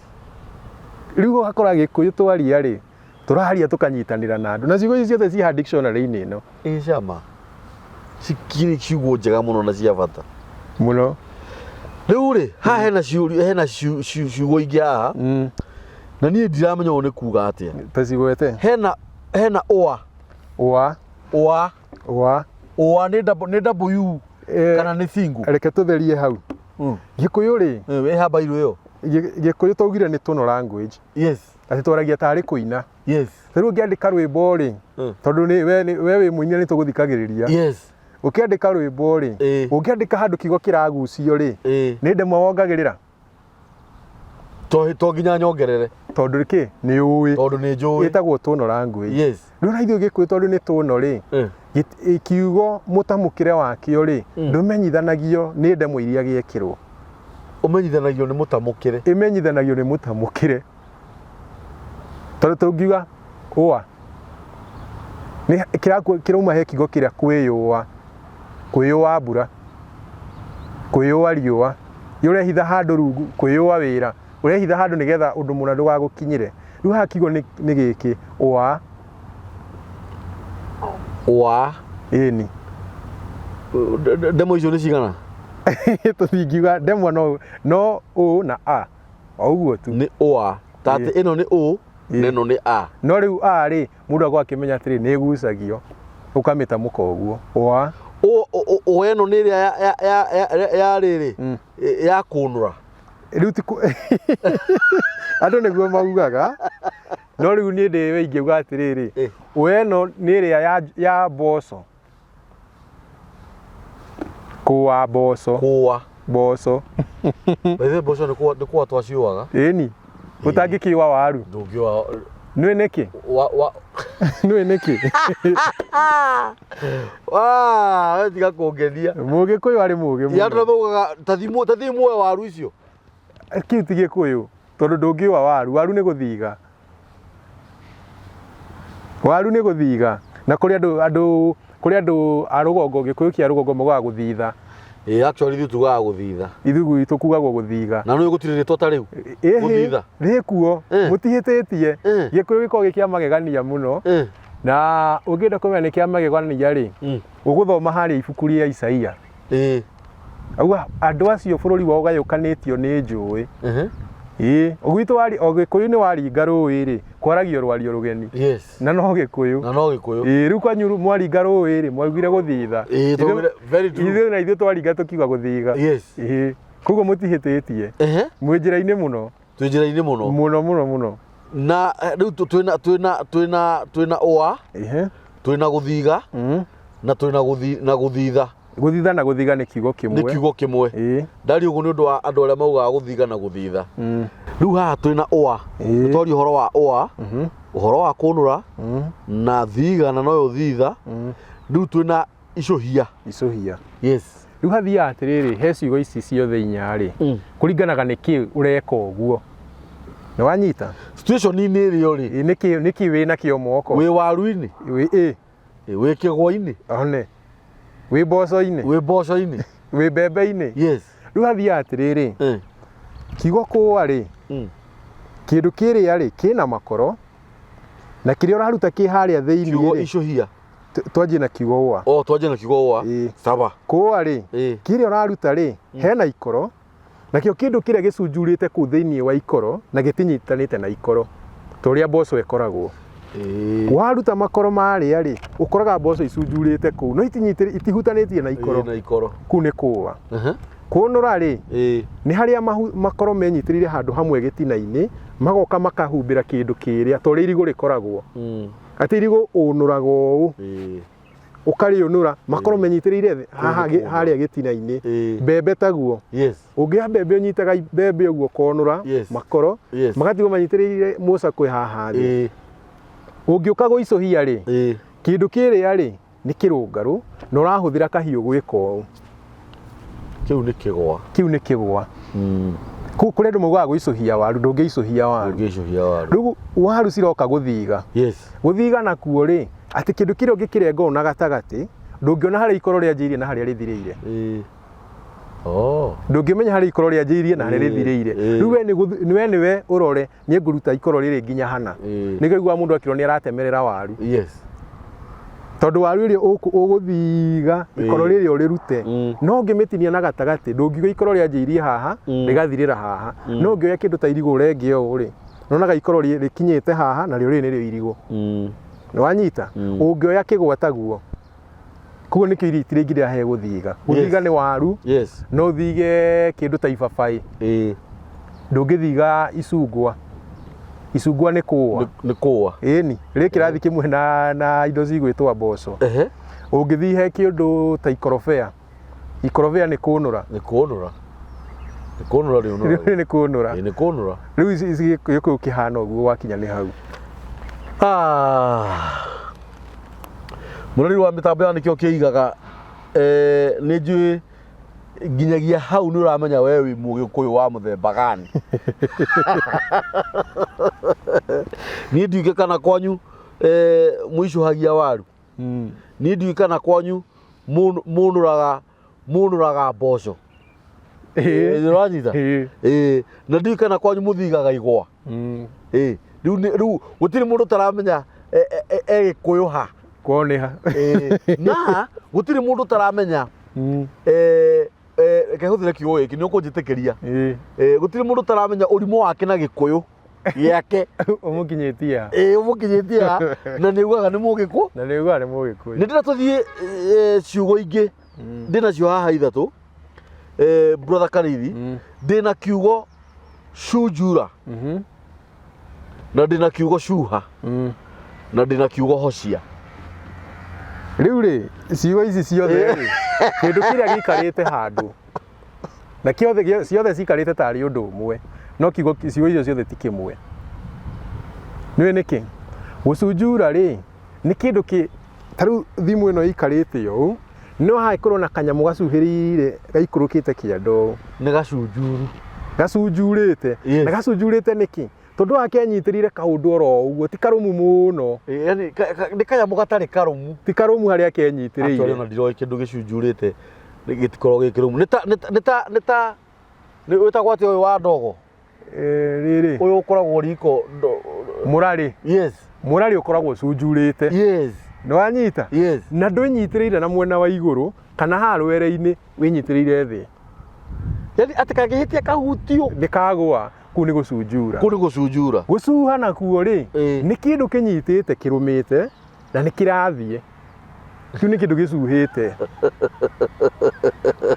Rĩu ũgakora Gĩkũyũ twaria rĩ, tũraria tũkanyitanĩra na andũ. Na ciugo ici ciothe ciĩ haha dictionary-inĩ ĩno. Ĩ cama. Cikiri ciugo njega mũno na cia bata. Mũno. Rĩu rĩ, haha hena hena ciugo ingĩ haha. Na niĩ ndiramenya ũũ nĩ kuga atĩa. Ta cigwete. Hena ũa. Ũa. Ũa. Ũa. Ũa nĩ nĩ W kana nĩ single? Reke tũtherie hau. Gĩkũyũ rĩ? Wĩ hamba irũ ĩyo. Gĩkũyũ twaugire nĩ tonal language. Atĩ twaragia tarĩ kũina. Rĩu ũngĩandĩka rwĩmbo rĩ, tondũ nĩ we wĩ mũini nĩ tũgũthikagĩrĩria. Ũkĩandĩka rwĩmbo rĩ, ũngĩandĩka handũ kiugo kĩragucio rĩ, nĩ ndemwa wongagĩrĩra? To nginya nyongerere. Tondũ kĩ? Nĩ ũĩ. Tondũ nĩ njũĩ. Ĩtagwo tonal language. Rĩu na ithuĩ Gĩkũyũ tondũ nĩ tonal rĩ, kiugo mũtamũkĩre wakĩo rĩ, ndũmenyithanagio nĩ ndemwa iria gĩekĩrwo. Ũmenyithanagio nĩ mũtamũkĩre. Ĩmenyithanagio nĩ mũtamũkĩre. Tondũ tũngiuga ũa, nĩ kĩrauma he kiugo kĩrĩa kwĩyũa, kwĩyũa mbura, kwĩyũa riũa. Ũrehitha handũ rungu, kwĩyũa wĩra, ũrehitha handũ nĩgetha ũndũ mũna ndũgagũkinyĩre. Rĩu haha kiugo nĩ gĩkĩ, ũa. Ũa. Ĩni. Ndemwa icio nĩ cigana? Tũtingiuga ndemwa no ũ na a. O ũguo tu. Nĩ ũa. Ta atĩ ĩno nĩ ũ, na ĩno nĩ a. No rĩu a rĩ, mũndũ akorwo akĩmenya atĩrĩ, nĩ ĩgucagio, ũkamĩtamũka ũguo. Ũa. Ũ ĩno nĩ ĩrĩa ya rĩrĩ, ya kũnũra. Rĩu ti andũ nĩguo maugaga, no rĩu niĩ ndĩ ingiuga atĩrĩrĩ, ũ ĩno nĩ ĩrĩa ya mboco. Kũa mboco. Kũa. Mboco. By the way, mboco nĩ kũa twaciũaga. Ĩni. Ũtangĩkĩũa waru. Ndũngĩũa. Nĩũĩ nĩkĩ? Wa, wa. Nĩũĩ nĩkĩ? Wa, we tiga kũngenia. Mũgĩkũyũ arĩ mũgĩ mũno. Ya andũ maugaga, ta thiĩ muoe waru icio. Kĩu ti Gĩkũyũ, tondũ ndũngĩũa waru, waru nĩ gũthiga. Waru nĩ gũthiga. Na kũrĩ andũ, andũ, kũrĩ andũ a rũgongo, Gĩkũyũ kĩa rũgongo maugaga gũthitha. Ĩĩ, actually ithuĩ tugaga gũthitha. Ithuĩ gwitũ kugagwo gũthiga. Na nĩ gũtirĩ rĩtwa ta rĩu? Ĩhĩ, Gũthitha. rĩkuo. Mũtihĩtĩtie. Gĩkũyũ gĩkoragwo gĩ kĩa magegania mũno. Na ũngĩenda kũmenya nĩ kĩa magegania rĩ, ũgũthoma harĩa ibuku rĩa Isaia. Auga andũ acio bũrũri wao ũgayũkanĩtio nĩ njũĩ. Ĩĩ, gwitũ wari, o Gĩkũyũ nĩ waringa rũĩ rĩ, kwaragio rwario rũgeni. Yes. Na no Gĩkũyũ. Na no Gĩkũyũ. Ĩĩ, rĩu kwanyu mwaringa rũĩ rĩ, mwaugire gũthitha. Ĩĩ, twaugire, very true. Ithuĩ na ithuĩ twaringa tũkiuga gũthiga. Yes. Ĩĩ, koguo mũtihĩtĩtie. Mwĩ njĩra-inĩ mũno. Twĩ njĩra-inĩ mũno. Mũno mũno mũno. Na rĩu twĩna twĩna twĩna twĩna ũa. Twĩna gũthiga. Na twĩna na gũthitha. Gũthitha na gũthiga nĩ kiugo kĩmwe. Nĩ kiugo kĩmwe. Ĩĩ. Ndaria ũguo nĩ ũndũ wa andũ arĩa maugaga gũthiga na gũthitha. Rĩu haha twĩna ũa. Ĩĩ. Twaria ũhoro wa ũa, ũhoro wa kũnũra, na thiga na noyo thitha. Rĩu twĩna icũhia. Icũhia. Yes. Rĩu hathiaga atĩrĩrĩ, he ciugo ici ciothe inya rĩ, kũringanaga nĩ kĩ ũreka ũguo. Nĩ wanyita? Situation-inĩ ĩrĩa ũrĩ. Ĩĩ, nĩ kĩ wĩ nakĩo moko? Wĩ waru-inĩ? Wĩ, ĩ. Ĩ, wĩ kĩgwa-inĩ? One. Wĩ mboco-inĩ? Wĩ mboco-inĩ? Wĩ mbembe-inĩ? Yes. Rĩu hathiaga atĩrĩrĩ, kiugo kũa rĩ, kĩndũ kĩrĩa rĩ, kĩna makoro, na kĩrĩa ũraruta kĩ harĩa thĩinĩ Kiugo rĩ, icũhia. Twanjie na kiugo ũa. Oh, twanjie na kiugo ũa. Ĩĩ. Sawa. Kũa rĩ, kĩrĩa ũraruta rĩ, hena ikoro, nakĩo kĩndũ kĩrĩa gĩcunjurĩte kũu thĩinĩ wa ikoro na gĩtinyitanĩte na ikoro ta ũrĩa mboco ĩkoragwo. Waruta makoro marĩa rĩ, ũkoraga mboco icunjurĩte kũu, no itihutanĩtie na ikoro. Ĩĩ, na ikoro. Kũu nĩ kũa. Kũnũra rĩ, nĩ harĩa makoro menyitĩrĩire handũ hamwe gĩtina-inĩ, magoka makahumbĩra kĩndũ kĩrĩa, ta ũrĩa irigũ rĩkoragwo. Atĩ irigũ ũnũraga ũũ, ũkarĩũnũra, makoro menyitĩrĩire thĩ, haha harĩa gĩtina-inĩ. Mbembe taguo. Ũngĩoya mbembe ũnyitaga mbembe ũguo ũkonũra makoro, magatigwo manyitĩrĩire mũcakwe haha thĩ. Ũngĩũka gũicũhia rĩ, kĩndũ kĩrĩa rĩ, nĩ kĩrũngarũ, na ũrahũthĩra kahiũ gwĩka ũũ. Kĩu nĩ kĩgwa. Kĩu nĩ kĩgwa. Kũu kũrĩa andũ maugaga gũicũhia waru, ndũngĩicũhia waru. Ndũngĩicũhia waru. Rĩu waru ciroka gũthiga. Gũthiga nakuo rĩ, atĩ kĩndũ kĩrĩa ũngĩkĩrenga ũũ na gatagatĩ, ndũngĩona harĩa ikoro rĩanjĩirie na harĩa rĩthirĩire. Ndũngĩmenya harĩa ikoro rĩanjĩirie na harĩa rĩthirĩire. Rĩu we we nĩwe ũrore, niĩ ngũruta ikoro rĩrĩ nginya hana. Nĩkĩo ũiguaga mũndũ akĩrwo nĩ aratemerera waru. Tondũ waru ĩrĩa ũgũthiga ikoro rĩrĩa ũrĩrute, no ũngĩmĩtinia na gatagatĩ, ndũngiuga ikoro rĩanjĩirie haha, rĩgathirĩra haha. No ũngĩoya kĩndũ ta irigũ ũrenge ũũ rĩ, nĩwonaga ikoro rĩkinyĩte haha, narĩo rĩrĩ nĩrĩo irigũ. Nĩwanyita? Ũngĩoya kĩgwa taguo, koguo nĩkĩo irio itirĩ nginya he gũthiga. Gũthiga nĩ waru, no ũthige kĩndũ ta ibabaĩ. Ndũngĩthiga icungwa. Icungwa nĩ kũa. Nĩ kũa. Ĩni, rĩ kĩrathi kĩmwe na indo cigwĩtwo mboco. Ũngĩthiĩ he kĩndũ ta ikorobea. Ikorobea nĩ kũnũra. Nĩ kũnũra. Nĩ kũnũra rĩũnũra. Rĩu nĩ kũnũra. Ĩĩ, nĩ kũnũra. Rĩu ici gĩkũyũ kĩhana ũguo wakinya nĩ hau. Mũrori wa mĩtambo ya nĩkĩo kĩigaga, nĩ njũĩ nginyagia hau nĩ ũramenya we wĩ mũgĩkũyũ wa mũthemba gani. Niĩ ndiũĩ kana kwanyu mũicũhagia waru. Niĩ ndiũĩ kana kwanyu mũnũraga mboco. Ũranyita? Na ndiũĩ kana kwanyu mũthigaga igwa. Rĩu rĩu gũtirĩ mũndũ ũtaramenya e Gĩkũyũ ha. Kwao nĩ ha. Na gũtirĩ mũndũ ũtaramenya, reke hũthĩre kiugo gĩkĩ, nĩ ũkũnjĩtĩkĩria. Gũtirĩ mũndũ ũtaramenya ũrimũ wake na Gĩkũyũ gĩake. Ũmũkinyĩtie ha? Ũmũkinyĩtie ha? Na nĩ ugaga nĩ Mũgĩkũyũ. Na nĩ ugaga nĩ Mũgĩkũyũ. Nĩ ndĩrenda tũthiĩ ciugo ingĩ. Ndĩnacio haha ithatũ. Brother Karithi, ndĩna kiugo cunjura. Na ndĩna kiugo cuha. Na ndĩna kiugo hocia. Rĩu rĩ, ciugo ici ciothe rĩ, kĩndũ kĩrĩa gĩikarĩte handũ na ciothe ciikarĩte tarĩ ũndũ ũmwe, no ciugo icio ciothe ti kĩmwe. Nĩũĩ nĩkĩ? Gũcunjura rĩ, nĩ kĩndũ kĩ, ta rĩu thimũ ĩno ĩikarĩte ũũ, no hagĩkorwo na kanyamũ gacuhĩrĩire gaikũrũkĩte kĩanda ũũ. Nĩ gacunjuru. Gacunjurĩte. Na gacunjurĩte nĩkĩ? Tondũ wa kenyitĩrĩire kaũndũ oro ũguo, ti karũmu mũno. Yani, nĩ kanyamũ gatarĩ karũmu. Ti karũmu harĩa kenyitĩrĩire. Actually, ona ndiroĩ kĩndũ gĩcunjurĩte. Gĩtikoragwo gĩ kĩrũmu. Nĩ ta nĩ ta nĩ ta nĩ ta nĩ wĩtagwo atĩa ũyũ wa ndogo? Rĩrĩ. Ũyũ ũkoragwo riko. Mũrarĩ. Yes. Mũrarĩ ũkoragwo ũcunjurĩte. Yes. Nĩ wanyita? Yes. Na ndwĩnyitĩrĩire na mwena wa igũrũ kana haha rwere-inĩ wĩnyitĩrĩire thĩ. Yaani atĩ kangĩhĩtia kahutio. Nĩ kagũa. Kũu nĩ gũcunjura. Kũu nĩ gũcunjura. Gũcuha nakuo rĩ, nĩ kĩndũ kĩnyitĩte kĩrũmĩte na nĩ kĩrathiĩ. Kĩu nĩ kĩndũ gĩcuhĩte.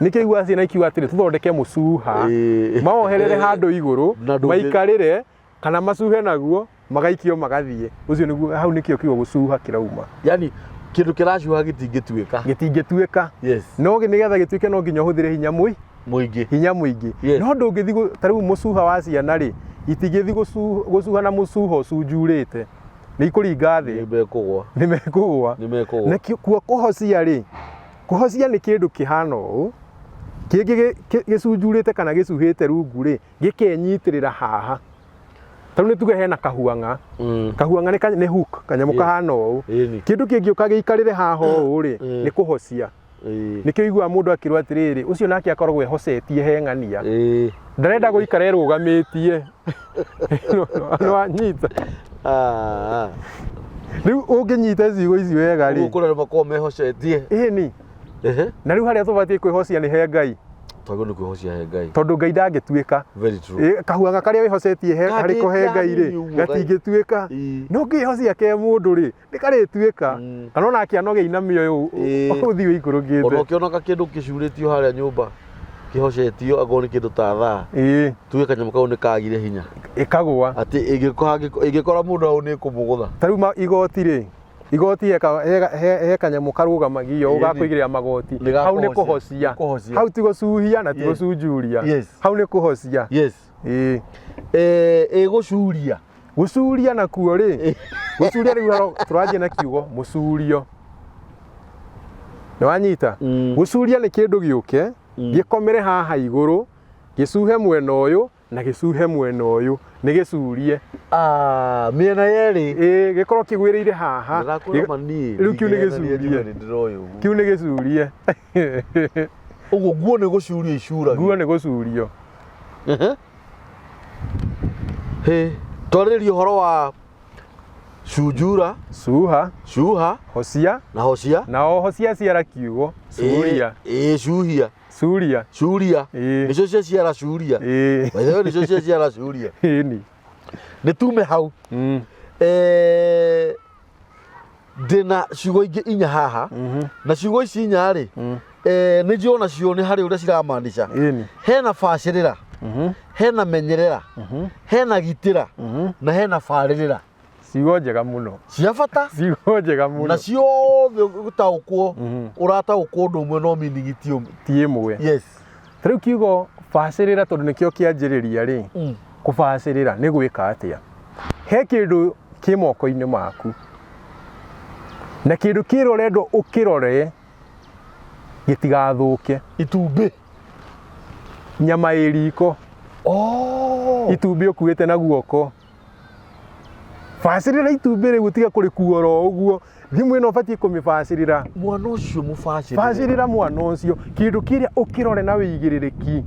Nĩkĩo iguaga ciana ikiuga atĩrĩ, tũthondeke mũcuha. Mawoherere handũ igũrũ, maikarĩre kana macuhe naguo, magaikio magathiĩ. Ũcio nĩguo, hau nĩkĩo kiugo gũcuha kĩrauma. Yaani kĩndũ kĩracuha gĩtingĩtuĩka. Gĩtingĩtuĩka. Yes. No nĩgetha gĩtuĩke no nginya ũhũthĩre hinya mũingĩ. Hinya mũingĩ. Yes. No ndũngĩthiĩ, ta rĩu mũcuha wa ciana rĩ, itingĩthiĩ gũcuha na mũcuha ũcunjurĩte. Nĩ ikũringa thĩ. Nĩ mekũgwa. Nĩ mekũgwa. Nĩ mekũgwa. Na kuo kũhocia rĩ, kũhocia nĩ kĩndũ kĩhana ũũ, kĩngĩ gĩcunjurĩte kana gĩcuhĩte rungu rĩ, gĩkenyitĩrĩra haha. Ta rĩu nĩ tuge hena kahuang'a. Kahuang'a nĩ hook, kanyamũ kahana ũũ. Kĩndũ kĩngĩũka gĩikarĩre haha ũũ rĩ, nĩ kũhocia. Nĩkĩo ũiguaga mũndũ akĩrwo atĩrĩrĩ, ũcio nake akoragwo ehocetie he ng'ania. Ndarenda gũikara erũgamĩtie. Nĩ wanyita? Rĩu ũngĩnyita ciugo ici wega rĩ. Ũguo kũrĩ andũ makoragwo mehocetie. Ĩni. Na rĩu harĩa tũbatiĩ kwĩhocia nĩ he Ngai. Twagĩrĩirwo nĩ kwĩhocia he Ngai. Tondũ Ngai ndangĩtuĩka. Very true. Kahuanga karĩa wĩhocetie harĩ ko he Ngai rĩ, gatingĩtuĩka. No ũngĩĩhocia ke mũndũ rĩ, nĩ karĩtuĩka. Kana ona akĩanoge inamio ũyũ ũthiĩ ũikũrũkĩte. Ona ũkĩona kĩndũ kĩcurĩtio harĩa nyũmba kĩhocetio akorwo nĩ kĩndũ ta thaa. Tuge kanyamũ kau nĩ kagire hinya. Ĩkagũa. Atĩ ĩngĩkora mũndũ hau nĩ ĩkũmũgũtha. Ta rĩu igoti rĩ, igoti he kanyamũ karũgamagio ũũ gakũigĩrĩra magoti. Hau nĩ kũhocia. Hau ti gũcuhia na ti gũcunjuria. Hau nĩ kũhocia. Yes. Ĩgũcuria. Gũcuria nakuo rĩ, gũcuria rĩu tũranjia na kiugo mũcurio. Nĩ wanyita? Gũcuria nĩ kĩndũ gĩũke, gĩkomere haha igũrũ, gĩcuhe mwena ũyũ na gĩcuhe mwena ũyũ, nĩ gĩcurie. Mĩena yerĩ. Ĩĩ, gĩkorwo kĩgwĩrĩire haha. Ndĩrakwĩra ma niĩ, Rĩu kĩu nĩ ndingĩhenania gĩcurie. njuge nĩ ndĩroĩ ũguo. Kĩu nĩ gĩcurie. Ũguo nguo nĩ gũcurio icuragio. Nguo nĩ gũcurio. Hĩ, twarĩrĩria ũhoro wa cunjura, Cuha, cuha, hocia, na hocia, na o hocia ciara kiugo, curia. Ĩ, cuhia. Curia. Curia. Nĩcio cia ciara curia. By the way, nĩcio cia ciara curia. Ĩni. Nĩ tume hau. Ndĩna ciugo ingĩ inya haha. Na ciugo ici inya rĩ, nĩ njũĩ onacio nĩ harĩ ũrĩa ciramaanisha. Hena bacĩrĩra, hena menyerera, hena gitĩra, na hena barĩrĩra. Ciugo njega mũno. Cia bata. Ciugo njega mũno. Na ciothe gũtaũkwo, ũrataũkwo ũndũ ũmwe no meaning ti ũmwe. Ti ĩmwe. Yes. Ta rĩu kiugo bacĩrĩra tondũ nĩkĩo kĩanjĩrĩria rĩ, kũbacĩrĩra nĩ gwĩka atĩa? He kĩndũ kĩ moko-inĩ maku. Na kĩndũ kĩrĩa ũrendwo ũkĩrore gĩtigathũke. Itumbĩ. Nyama ĩ riko. Itumbĩ ũkuĩte na guoko. Bacĩrĩra itumbĩ rĩu ũtige kũrĩkua oro ũguo. Thimũ ĩno ũbatiĩ kũmĩbacĩrĩra. Mwana ũcio mũbacĩrĩre. Bacĩrĩra mwana ũcio. Kĩndũ kĩrĩa ũkĩrore na wĩigĩrĩrĩki.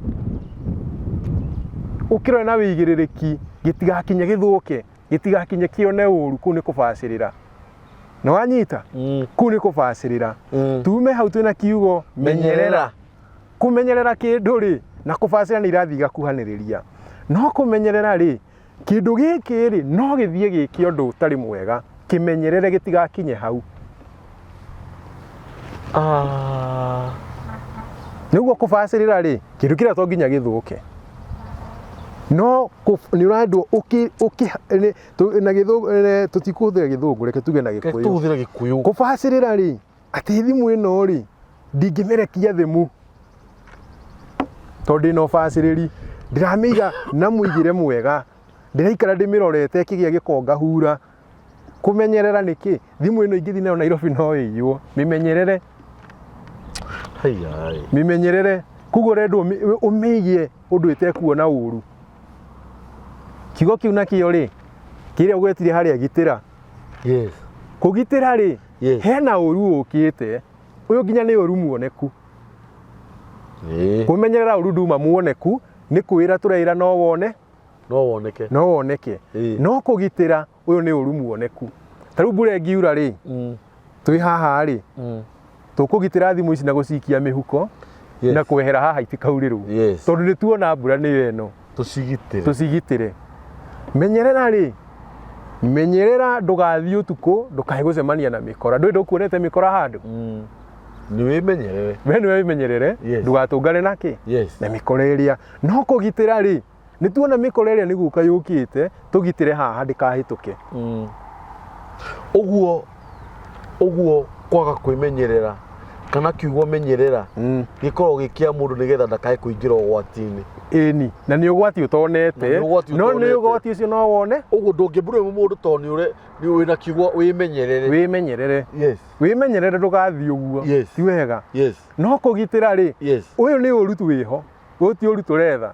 Ũkĩrore na wĩigĩrĩrĩki gĩtigakinye gĩthũke, gĩtigakinye kĩone ũru, kũu nĩ kũbacĩrĩra. Nĩ wanyita? Kũu nĩ kũbacĩrĩra. Tume hau twĩna kiugo menyerera. Kũmenyerera kĩndũ rĩ, na kũbacĩrĩra nĩ irathiĩ igakuhanĩrĩria. No kũmenyerera rĩ, kĩndũ gĩkĩ rĩ, no gĩthiĩ gĩke ũndũ ũtarĩ mwega, kĩmenyerere gĩtigakinye hau. Nĩguo kũbacĩrĩra rĩ, kĩndũ kĩrĩa to nginya gĩthũke. No nĩ ũrendwo na gĩthũngũ, tũtikũhũthĩra gĩthũngũ, reke tuge na Reke Gĩkũyũ. tũhũthĩre Gĩkũyũ. Kũbacĩrĩra rĩ, atĩ thimũ ĩno rĩ, ndingĩmĩrekia thimũ tondũ ndĩna ũbacĩrĩri, ndĩramĩiga na mũigĩre mwega, ndĩraikara ndĩmĩrorete ĩkĩgĩa gĩko ngahura. Kũmenyerera nĩkĩ? Thimũ ĩno ingĩthiĩ nayo Nairobi no ĩiywo. Mĩmenyerere. Haiya. Mĩmenyerere. Koguo ũrendwo ũmĩige ũndũ ĩtekuona ũru. Kiugo kĩu nakĩo rĩ, kĩrĩa ũgwetire harĩa gitĩra. Yes. Kũgitĩra rĩ, Yes. hena ũru ũkĩte. Ũyũ nginya nĩ ũru muoneku. Kwĩmenyerera ũru nduma muoneku nĩ kwĩra tũreĩra no wone no woneke no woneke no kũgitĩra ũyũ nĩ ũru muoneku. Ta rĩu mbura ĩngiura rĩ, twĩ haha rĩ, tũkũgitĩra thimũ ici na gũcikia mĩhuko na kwehera haha itikaurĩrwo tondũ nĩ tuona mbura nĩyo ĩno, tũcigitĩre tũcigitĩre. Menyerera rĩ, menyerera ndũgathiĩ ũtukũ ndũkae gũcemania na mĩkora. Ndũĩ ndũkuonete mĩkora handũ? Nĩ wĩmenyerere. We nĩwe wĩmenyerere ndũgatũngane na kĩ na mĩkora ĩrĩa. No kũgitĩra rĩ, nĩ tuona mĩkora ĩrĩa nĩ gũka yũkĩte, tũgitĩre haha ndĩkahĩtũke. Ũguo ũguo kwaga kwĩmenyerera kana kiugo menyerera gĩkoragwo gĩ kĩa mũndũ nĩgetha ndakae kũingĩra ũgwati-inĩ. Ĩni, na nĩ ũgwati ũtonete, Na nĩ ũgwati no nĩ ũtonete. ũgwati ũcio no wone. Ũguo ndũngĩmburĩmwo mũndũ tondũ nĩ ũre nĩ wĩna kiugo wĩmenyerere. Wĩmenyerere. Wĩmenyerere ndũgathiĩ ũguo. Ti wega. No kũgitĩra rĩ, ũyũ nĩ ũru tu wĩho, ũyũ ti ũru tũretha,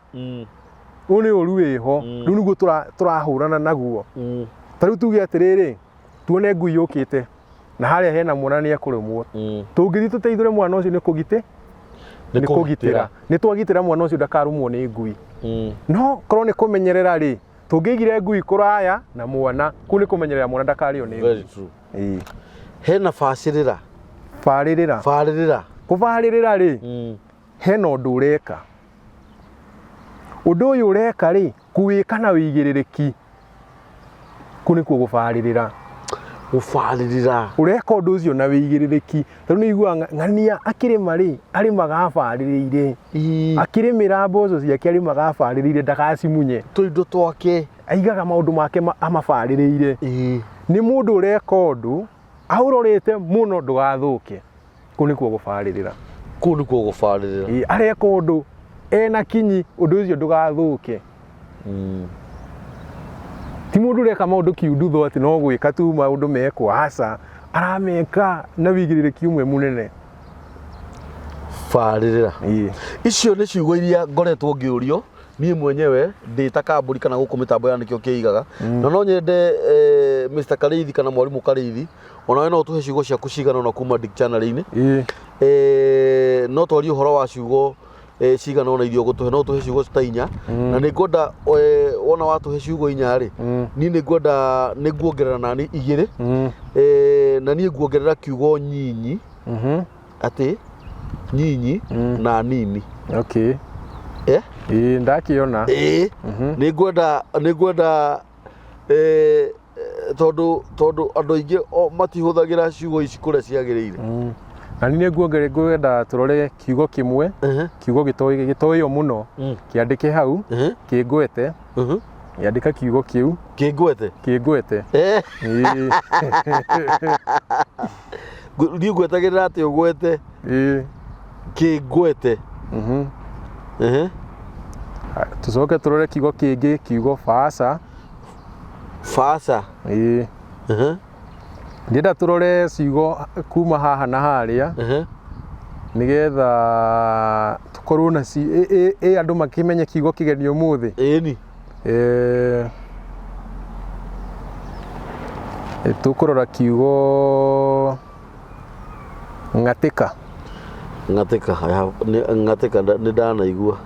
ũyũ nĩ ũru wĩho, rĩu nĩguo tũrahũrana naguo. Ta rĩu tuge atĩrĩrĩ, tuone ngui yũkĩte na harĩa hena mwana nĩ ekũrũmwo, tũngĩthiĩ tũteithũre mwana ũcio nĩ kũgitĩ nĩ kũgitĩra, nĩ twagitĩra mwana ũcio ndakarũmwo nĩ ngui. No korwo nĩ kũmenyerera rĩ, tũngĩigire ngui kũraya na mwana, kũu nĩ kũmenyerera mwana ndakarĩo nĩ Very ngui. true. Hena bacĩrĩra. Barĩrĩra. Barĩrĩra. Kũbarĩrĩra rĩ, hena ũndũ ũreka. Ũndũ ũyũ ũreka rĩ, kũwĩka na wĩigĩrĩrĩki, kũu nĩkuo gũbarĩrĩra. Gũbarĩrĩra. Ũreka ũndũ ũcio na wĩigĩrĩrĩki. Tondũ nĩ ũiguaga ng'ania akĩrĩma rĩ, arĩmaga abarĩrĩire. Akĩrĩmĩra mboco ciake arĩmaga abarĩrĩire ndagacimunye. Tũindo twake. Aigaga maũndũ make amabarĩrĩire. Nĩ mũndũ ũreka ũndũ, aũrorete mũno ndũgathũke. Kũu nĩkuo gũbarĩrĩra. Kũu nĩkuo gũbarĩrĩra. Areka ũndũ ena kinyi, ũndũ ũcio ndũgathũke. Ti mũndũ ũreka maũndũ kiundutho atĩ no gwĩka tu maũndũ mekwo, aca, arameka na wĩigĩrĩrĩki ũmwe mũnene. Barĩrĩra. Icio nĩ ciugo iria ngoretwo ngĩũrio niĩ mwenyewe ndĩ ta kambũri kana gũkũ mĩtambo ya nĩkĩo kĩigaga. Na no nyende Mr. Karĩithi kana mwarimũ Karĩithi, onawe no ũtũhe ciugo ciaku cigana ũna kuma dictionary-inĩ. No twarie ũhoro wa ciugo cigana ũna iria ũgũtũhe, no ũtũhe ciugo ta inya. Na nĩ ngwenda wona watũhe ciugo inya rĩ, niĩ nĩ ngwenda nĩ nguongerera nani igĩrĩ. Na niĩ nguongerera kiugo nyinyi. Atĩ nyinyi na nini. Okay. Ĩĩ ndakĩona. Nĩ ngwenda nĩ ngwenda tondũ tondũ andũ aingĩ matihũthagĩra ciugo ici kũrĩa ciagĩrĩire. Na niĩ nĩ ngwenda tũrore kiugo kĩmwe, kiugo gĩtoĩo mũno, kĩandĩke hau, kĩngwete, yandĩka kiugo kĩu. Kĩngwete? Kĩngwete. Niĩ ngwetagĩrĩra atĩ ũgwete. Kĩngwete. Tũcoke tũrore kiugo kĩngĩ, kiugo baca. Baca. Ndĩrenda tũrore ciugo kuma haha na harĩa, nĩgetha tũkorwo na ĩ andũ makĩmenye kiugo kĩgeni ũmũthĩ. Ĩni. Tũkũrora kiugo ng'atĩka. Ng'atĩka, ng'atĩka nĩ ndanaigua.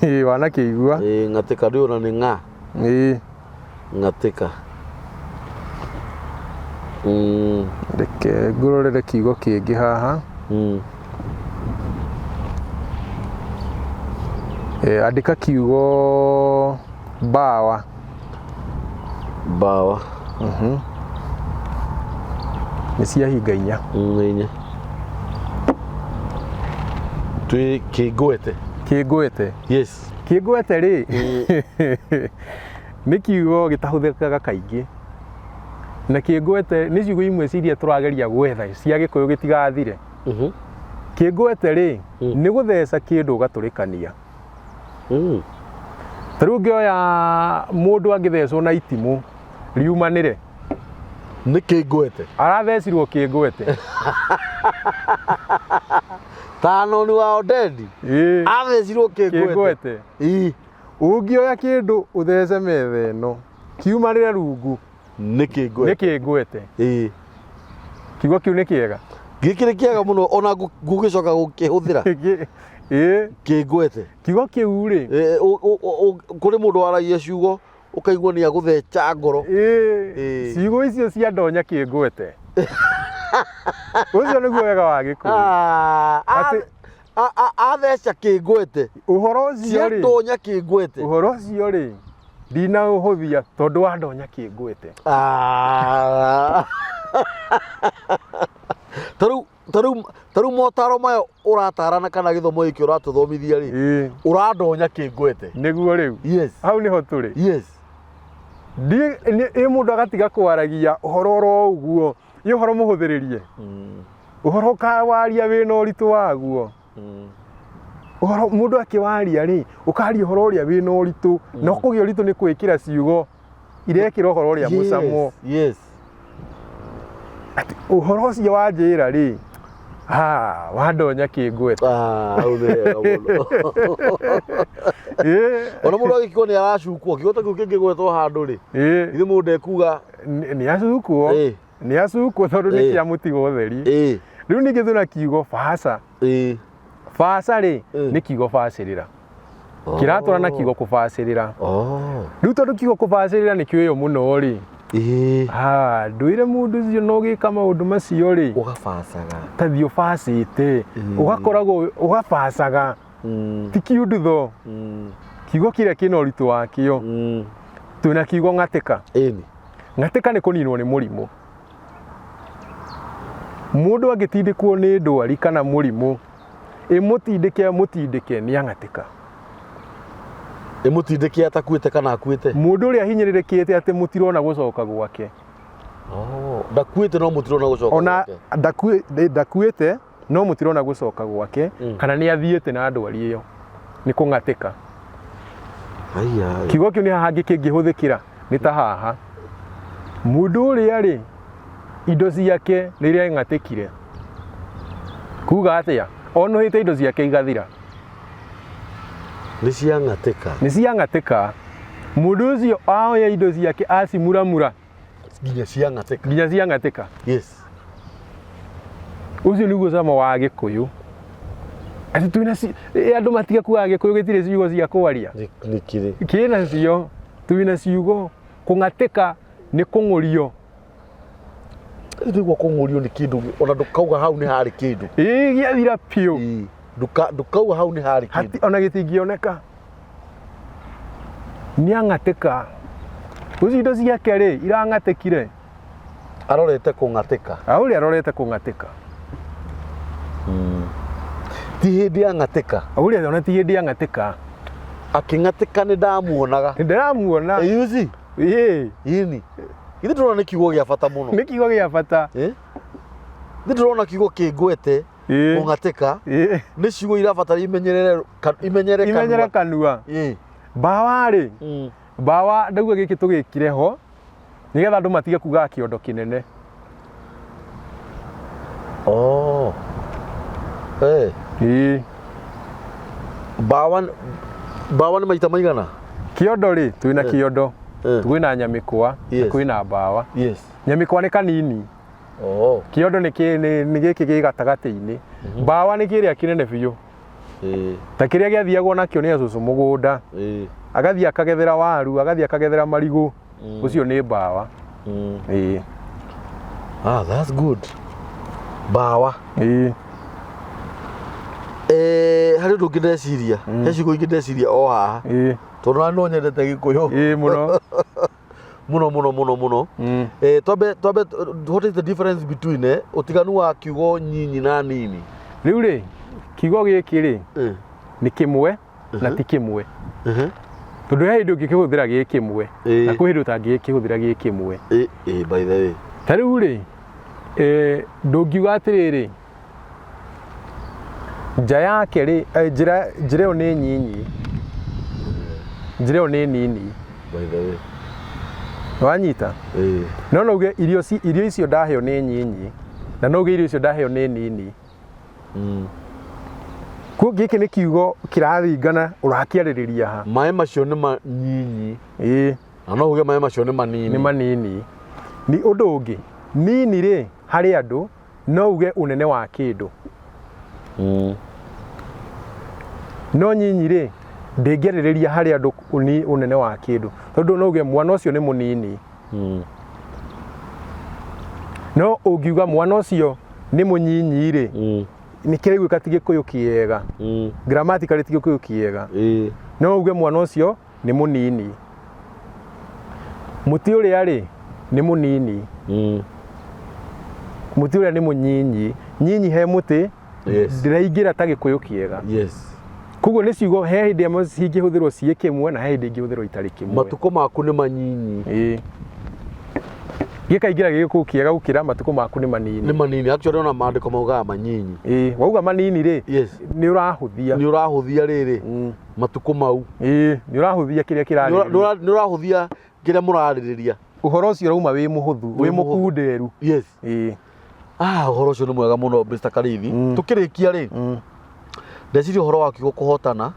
Wanakĩigua? Ng'atĩka ndĩũĩ ona nĩ ng'a. Ng'atĩka. Reke ngũrorere kiugo kĩngĩ haha. Andĩka kiugo mbawa. Mbawa. Nĩ ciahinga inya. Nĩ inya. Twĩ kĩngwete. Kĩngwete. Yes. Kĩngwete rĩ, nĩ kiugo gĩtahũthĩkaga kaingĩ. Na kĩngwete nĩ ciugo imwe ciria tũrageria gwetha cia Gĩkũyũ gĩtigathire. Kĩngwete rĩ, nĩ gũtheca kĩndũ ũgatũrĩkania. Ta rĩu ũngĩoya mũndũ angĩthecwo na itimũ riumanĩre. Nĩ kĩngwete. Arathecirwo kĩngwete. Tano nĩ wa Odendi. Athecirwo kĩngwete. Kĩngwete. Ũngĩoya kĩndũ ũthece metha ĩno kiumanĩre rungu. Nĩ kĩngwete. Nĩ kĩngwete. Kiugo kĩu nĩ kĩega. Gĩkĩ nĩ kĩega mũno ona ngũgĩcoka gũkĩhũthĩra. Ĩĩ. Kĩngwete. Kiugo kĩu rĩ. Ĩ, kũrĩ mũndũ waragia ciugo ũkaigua nĩ agũtheca ngoro. Ĩĩ. Ĩĩ. Ciugo icio cia ndonya kĩngwete. Ũcio nĩguo wega wa Gĩkũyũ. Ah, atheca kĩngwete. Ũhoro ũcio rĩ. Ciandonya kĩngwete. Ũhoro ũcio rĩ. Ndinaũhũthia tondũ wandonya kĩngwete. Ah. Ta rĩu motaro maya ũratarana kana gĩthomo gĩkĩ ũratũthomithia rĩ, ũrandonya kĩngwete. Nĩguo rĩu. Yes. Hau nĩho tũrĩ. Yes. Ĩ mũndũ agatiga kwaragia ũhoro oro ũguo. Ĩ ũhoro mũhũthĩrĩrie. Ũhoro ũkawaria wĩna ũritũ waguo. Ũhoro mũndũ akĩwaria rĩ, ũkaria ũhoro ũrĩa wĩna ũritũ, na ũkũgĩa ũritũ nĩ gwĩkĩra ciugo irekĩra ũhoro ũrĩa mũcamo. Yes. Atĩ ũhoro ũcio wanjĩra rĩ, ha, wandonya kĩngwete. Ah, hau nĩ hega mũno. Ona mũndũ agĩkiuga nĩ aracukwo, kiugo ta kĩu kĩngĩgwetwo handũ rĩ, ithuĩ mũndũ ekuga Nĩ acukwo. Nĩ acukwo tondũ nĩ kĩa mũtigo ũtheri. Rĩu ningĩ twĩna kiugo baca. Baca rĩ, nĩ kiugo bacĩrĩra. Kĩratwarana na kiugo kũbacĩrĩra. Rĩu tondũ kiugo kũbacĩrĩra nĩ kĩũyũ mũno rĩ, ndwĩre mũndũ ũcio no gĩka maũndũ macio rĩ, Ũgabacaga. Ta thiĩ ũbacĩte, ũgakoragwo ũgabacaga. Ti kiundutho. Kiugo kĩrĩa kĩna ũritũ wakĩo. Twĩna kiugo ng'atĩka. Ng'atĩka nĩ kũninwo nĩ mũrimũ. Mũndũ angĩtindĩkwo nĩ ndwari kana mũrimũ, ĩmũtindĩke ĩmũtindĩke nĩ ang'atĩka. Ĩmũtindĩke atakuĩte kana akuĩte? Mũndũ ũrĩa ahinyĩrĩrĩkĩte atĩ mũtirona gũcoka gwake. Oh, ndakuĩte no mũtirona gũcoka Ona gwake. Ndakuĩte no mũtirona gũcoka gwake, kana nĩ athiĩte na ndwari ĩyo. Nĩ kũng'atĩka. Aya. Kiugo kĩu nĩ haha kĩngĩhũthĩkĩra, nĩ ta haha. Mũndũ ũrĩa rĩ, indo ciake nĩ ireng'atĩkire. Kuga atĩa? Onũhĩte indo ciake igathira. Nĩ ciang'atĩka. Nĩ ciang'atĩka. Mũndũ ũcio oya indo ciake acimuramura. Nginya ciang'atĩka. Nginya ciang'atĩka. Yes. Ũcio nĩguo cama wa Gĩkũyũ. Atĩ twĩna andũ matige kuga Gĩkũyũ gĩtirĩ ciugo cia kwaria. Nĩ kĩrĩ. Kĩna cio, twĩna ciugo. Kũng'atĩka nĩ kũng'ũrio. Nĩguo kũng'ũrio nĩ kĩndũ, ona ndũkauga hau nĩ harĩ kĩndũ. Ĩĩ, gĩathira biũ. Ĩĩ, ndũkauga hau nĩ harĩ kĩndũ. Hati, ona gĩtingĩoneka. Nĩ ang'atĩka. Ũcio indo ciake rĩ, irang'atĩkire. Arorete kũng'atĩka. Ũrĩa arorete kũng'atĩka. Ti hĩndĩ ang'atĩka. Ũrĩa ona ti hĩndĩ ang'atĩka. Akĩng'atĩka nĩ ndamuonaga. Nĩ ndĩramuona. You see? Ĩĩ. Ĩni. Ithuĩ tũrona nĩ kiugo gĩa bata mũno. Nĩ kiugo gĩa bata. Ĩ? Ithuĩ tũrona kiugo kĩngwete, kũng'atĩka, nĩ ciugo irabatara imenyerere imenyere kanua. Imenyere kanua. Ĩ. Mbawa rĩ, mbawa ndauga gĩkĩ tũgĩkire ho, nĩgetha andũ matige kugaga kĩondo kĩnene. Oh. Eh. Ĩĩ. Mbawa, mbawa nĩ maita maigana? Kĩondo rĩ, twĩna kĩondo, kwĩna nyamĩkwa, Yes. kwĩna mbawa. Yes. Nyamĩkwa nĩ kanini. Oh. Kĩondo nĩ gĩkĩ gĩ gatagatĩ-inĩ. Mbawa nĩ kĩrĩa kĩnene biũ. Ta kĩrĩa gĩathiagwo nakĩo nĩ acũcũ mũgũnda. Agathiĩ akagethera waru, agathiĩ akagethera marigũ. Ũcio nĩ mbawa. Ĩĩ. Ah, that's good. Mbawa. Ĩĩ. Harĩ ũndũ ũngĩ ndeciria. He ciugo ingĩ ndeciria o haha. Ĩĩ. Tondũ na no nyendete Gĩkũyũ. Ĩĩ, mũno. Mũno, mũno, mũno, mũno. Twambe, what is the difference between ũtiganu wa kiugo nyinyi na nini? Rĩu rĩ, kiugo gĩkĩ rĩ, nĩ kĩmwe na ti kĩmwe. Tondũ he hĩndĩ ũngĩkĩhũthĩra gĩ kĩmwe, na kwĩ hĩndĩ ũtangĩkĩhũthĩra gĩ kĩmwe. By the way. Ta rĩu rĩ, ndũngiuga atĩrĩrĩ, nja yake rĩ, njĩra ĩyo nĩ nyinyi. Njĩra ĩyo nĩ nini. By the way. Wanyita? No no uge irio icio ndaheo nĩ nyinyi, na no uge irio icio ndaheo nĩ nini. Kuo gĩkĩ nĩ kiugo kĩraringana ũrakĩarĩrĩria ha. Maĩ macio nĩ manyinyi. Ĩĩ. Na no uge maĩ macio nĩ manini. Nĩ manini. Ni ũndũ ũngĩ, nini rĩ harĩ andũ no uge ũnene wa kĩndũ. No nyinyi rĩ, ndĩngĩarĩrĩria harĩ andũ ũnene wa kĩndũ, tondũ no uge mwana ũcio nĩ mũnini. No ũngiuga mwana ũcio nĩ mũnyinyi rĩ, nĩ kĩraiguĩka ti Gĩkũyũ kĩega. Grammatically ti Gĩkũyũ kĩega. No uge mwana ũcio nĩ mũnini. Mũtĩ ũrĩa rĩ, nĩ mũnini. Mũtĩ ũrĩa nĩ mũnyinyi. Nyinyi he mũtĩ, ndĩraingĩra ta Gĩkũyũ kĩega. Koguo nĩ ciugo he hĩndĩ ĩmwe cingĩhũthĩrwo ciĩ kĩmwe na he hĩndĩ ingĩhũthĩrwo itarĩ kĩmwe. Matukũ maku nĩ manyinyi. Ĩĩ. Gĩkaingĩra gĩgĩkũyũ kĩega gũkĩra matukũ maku nĩ manini. Nĩ manini. Actually ona maandĩko maugaga manyinyi. Ĩĩ, wauga manini rĩ, nĩ ũrahũthia. Nĩ ũrahũthia rĩrĩ. Matukũ mau. Ĩĩ, nĩ ũrahũthia kĩrĩa kĩrarĩrĩrio. Nĩ ũrahũthia kĩrĩa mũrarĩrĩria. Ũhoro ũcio ũrauma wĩ mũhũthu, wĩ mũkunderu. Ĩĩ. Ah, ũhoro ũcio nĩ mwega mũno Mr. Karithi. Tũkĩrĩkia rĩ, ndeciria ũhoro wa kiugo kũhotana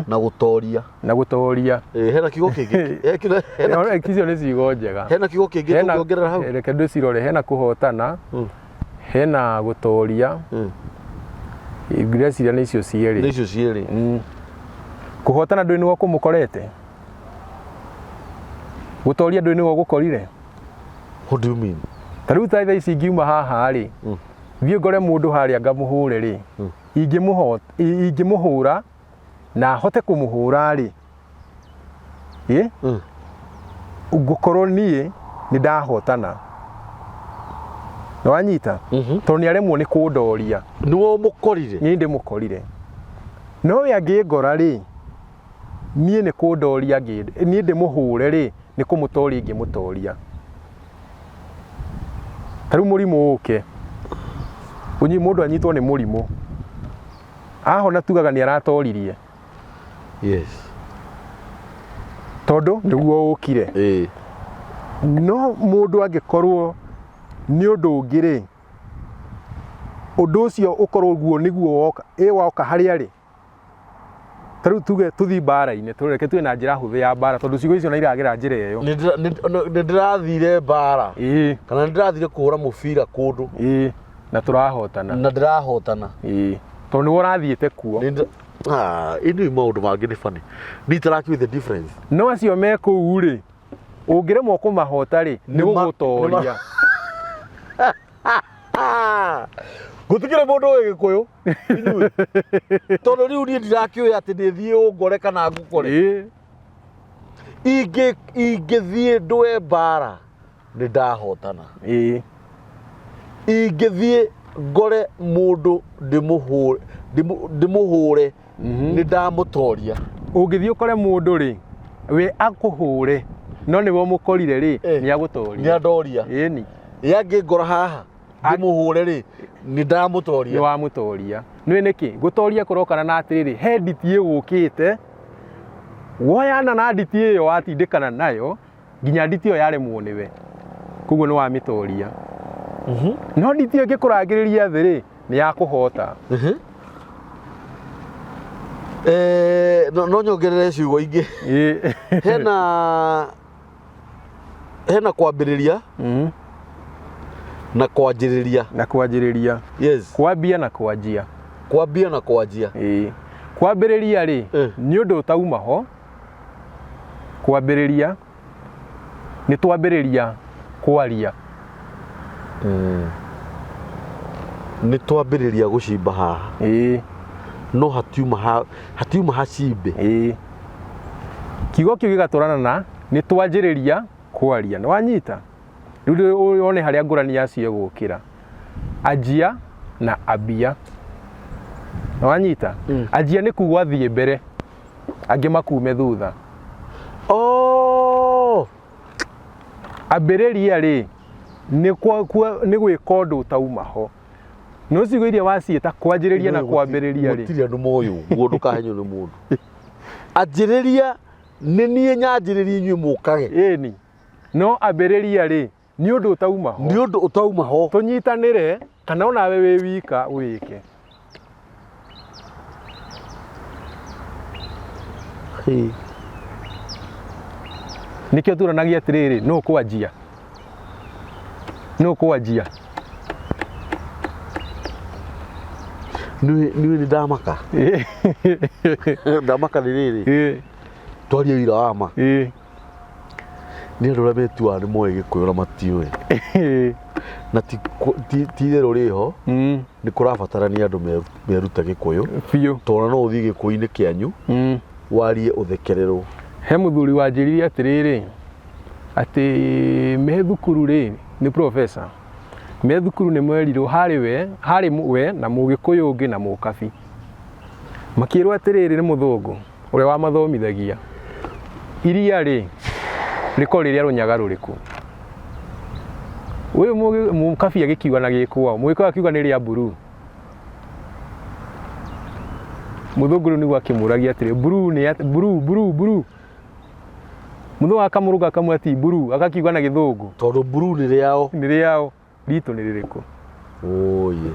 na gũtoria. Na gũtoria. Ĩĩ, hena kiugo kĩngĩ. Icio nĩ ciugo njega. Hena kiugo kĩngĩ tũngĩongerera hau? Reke ndĩcirore, hena kũhotana, hena gũtoria. Ngwĩciria nĩ icio cierĩ. Nĩ icio cierĩ. Kũhotana ndũĩ nĩwe ũkũmũkorete? Gũtoria ndũĩ nĩwe ũgũkorire? What do you mean? Ta rĩu ta thaa ici ingiuma haha rĩ, thiĩ ngore mũndũ harĩa ngamũhũre rĩ, ingĩmũhũra na hote kũmũhũra rĩ, ĩ ngũkorwo niĩ nĩ ndahotana. Nĩ wanyita? Tondũ nĩ aremwo nĩ kũndoria. Nĩwe ũmũkorire? Niĩ ndĩmũkorire. No we angĩngora rĩ, niĩ nĩ kũndoria niĩ ndĩmũhũre rĩ, nĩ kũmũtoria ingĩmũtoria. Ta rĩu mũrimũ ũke, mũndũ anyitwo nĩ mũrimũ, ahona tugaga nĩ aratoririe. Tondũ nĩguo ũkire. No mũndũ angĩkorwo nĩ ũndũ ũngĩ rĩ, ũndũ ũcio ũkorwo guo nĩguo woka, ĩ woka harĩa rĩ, ta rĩu tuge tũthiĩ mbara-inĩ, tũreke tuge na njĩra hũthũ ya mbara, tondũ ciugo icio na iragera njĩra ĩyo. Nĩ ndĩrathire mbara. Kana nĩ ndĩrathire kũhũra mũbira kũndũ. Na tũrahotana. Na ndĩrahotana. Tondũ nĩwe ũrathiĩte kuo. Ĩnĩ maũndũ mangĩ nĩ funny. Niĩ itarakiuga the difference. No acio me kũu rĩ, ũngĩremwo kũmahota rĩ, nĩ gũgũtoria. Gũtikĩrĩ mũndũ ũĩ Gĩkũyũ inyuĩ. Tondũ rĩu niĩ ndirakĩũĩ atĩ nĩ thiĩ ũngore kana ngũkore. Ingĩthiĩ ndũe mbara nĩ ndahotana. Ingĩthiĩ ngore mũndũ ndĩmũhũre nĩ ndamũtoria. Ũngĩthiĩ ũkore mũndũ rĩ, we akũhũre no nĩwe ũmũkorire rĩ, nĩ agũtoria. Nĩ andoria. Ĩni. Ye angĩngora haha ndĩmũhũre rĩ, nĩ ndamũtoria. Nĩ wamũtoria. Nĩ nĩkĩ? Gũtoria kũrokana na atĩrĩrĩ, he nditi ĩgũkĩte, woyana na nditi ĩyo watindĩkana nayo, nginya nditi ĩyo yaremwo nĩwe. Koguo nĩ wamĩtoria. No nditi ĩyo ĩngĩkũrangĩrĩria thĩ rĩ, nĩ yakũhota. No nyongerere ciugo ingĩ. Hena kwambĩrĩria na kwanjĩrĩria. Na kwanjĩrĩria. Kwambia na kwanjia. Kwambia na kwanjia. Kwambĩrĩria rĩ, nĩ ũndũ ũtauma ho. Kwambĩrĩria nĩ twambĩrĩria kwaria. Nĩ twambĩrĩria gũcimba haha. No hatiuma hacimbe. Kiugo kĩu gĩgatwarana na nĩ twanjĩrĩria kwaria. Nĩ wanyita? Rĩu wone harĩa ngũrani yacio ĩgũkĩra. Anjia na ambia. Nĩ wanyita? Anjia nĩ kuga thiĩ mbere, angĩ makume thutha. Ambĩrĩria rĩ, nĩ gwĩka ũndũ ũtauma ho. No ciugo iria waciĩta kwanjĩrĩria na kwambĩrĩria rĩ. Gũtirĩ andũ moĩ ũguo, ndũkahenywo nĩ mũndũ. Anjĩrĩria nĩ niĩ nyanjĩrĩria inyuĩ mũkage. Ĩni. No ambĩrĩria rĩ, nĩ ũndũ ũtauma ho. Nĩ ũndũ ũtauma ho. Tũnyitanĩre kana onawe wĩ wika wĩke. Nĩkĩo turanagia atĩrĩrĩ, nũ kwanjia? Nũ kwanjia? Niĩ nĩ ndamaka. Ndamaka nĩ rĩrĩ. Twarie ũira wa ma. Nĩ andũ arĩa metuaga nĩ moĩ Gĩkũyũ na matiũĩ. Na ti itherũ rĩho, nĩ kũrabatarania andũ merute Gĩkũyũ. Biũ. Tondũ no ũthiĩ Gĩkũyũ-inĩ kĩanyu, warie ũthekererwo. He mũthuri wanjĩrire atĩrĩrĩ, atĩ me thukuru rĩ, nĩ professor, me thukuru nĩ merirwo harĩ we, harĩ we na mũgĩkũyũ ũngĩ na mũkabi. Makĩrwo atĩrĩrĩ nĩ mũthũngũ ũrĩa wamathomithagia, iria rĩ, rĩkoragwo rĩ rĩa rũnyaga rũrĩkũ? Ũyũ mũkabi agĩkiuga na gĩkwao, mũgĩkũyũ akiuga nĩ rĩa mburuu. Mũthũngũ rĩu nĩguo akĩmũragia atĩrĩ, mburuu nĩ atĩa, mburuu, mburuu, mburuu. Mũthũngũ akamũrũnga akamwĩra ti mburuu, agakiuga na gĩthũngũ. Tondũ mburuu nĩ rĩao. Nĩ rĩao, ritũ nĩ rĩrĩkũ? Ũũi.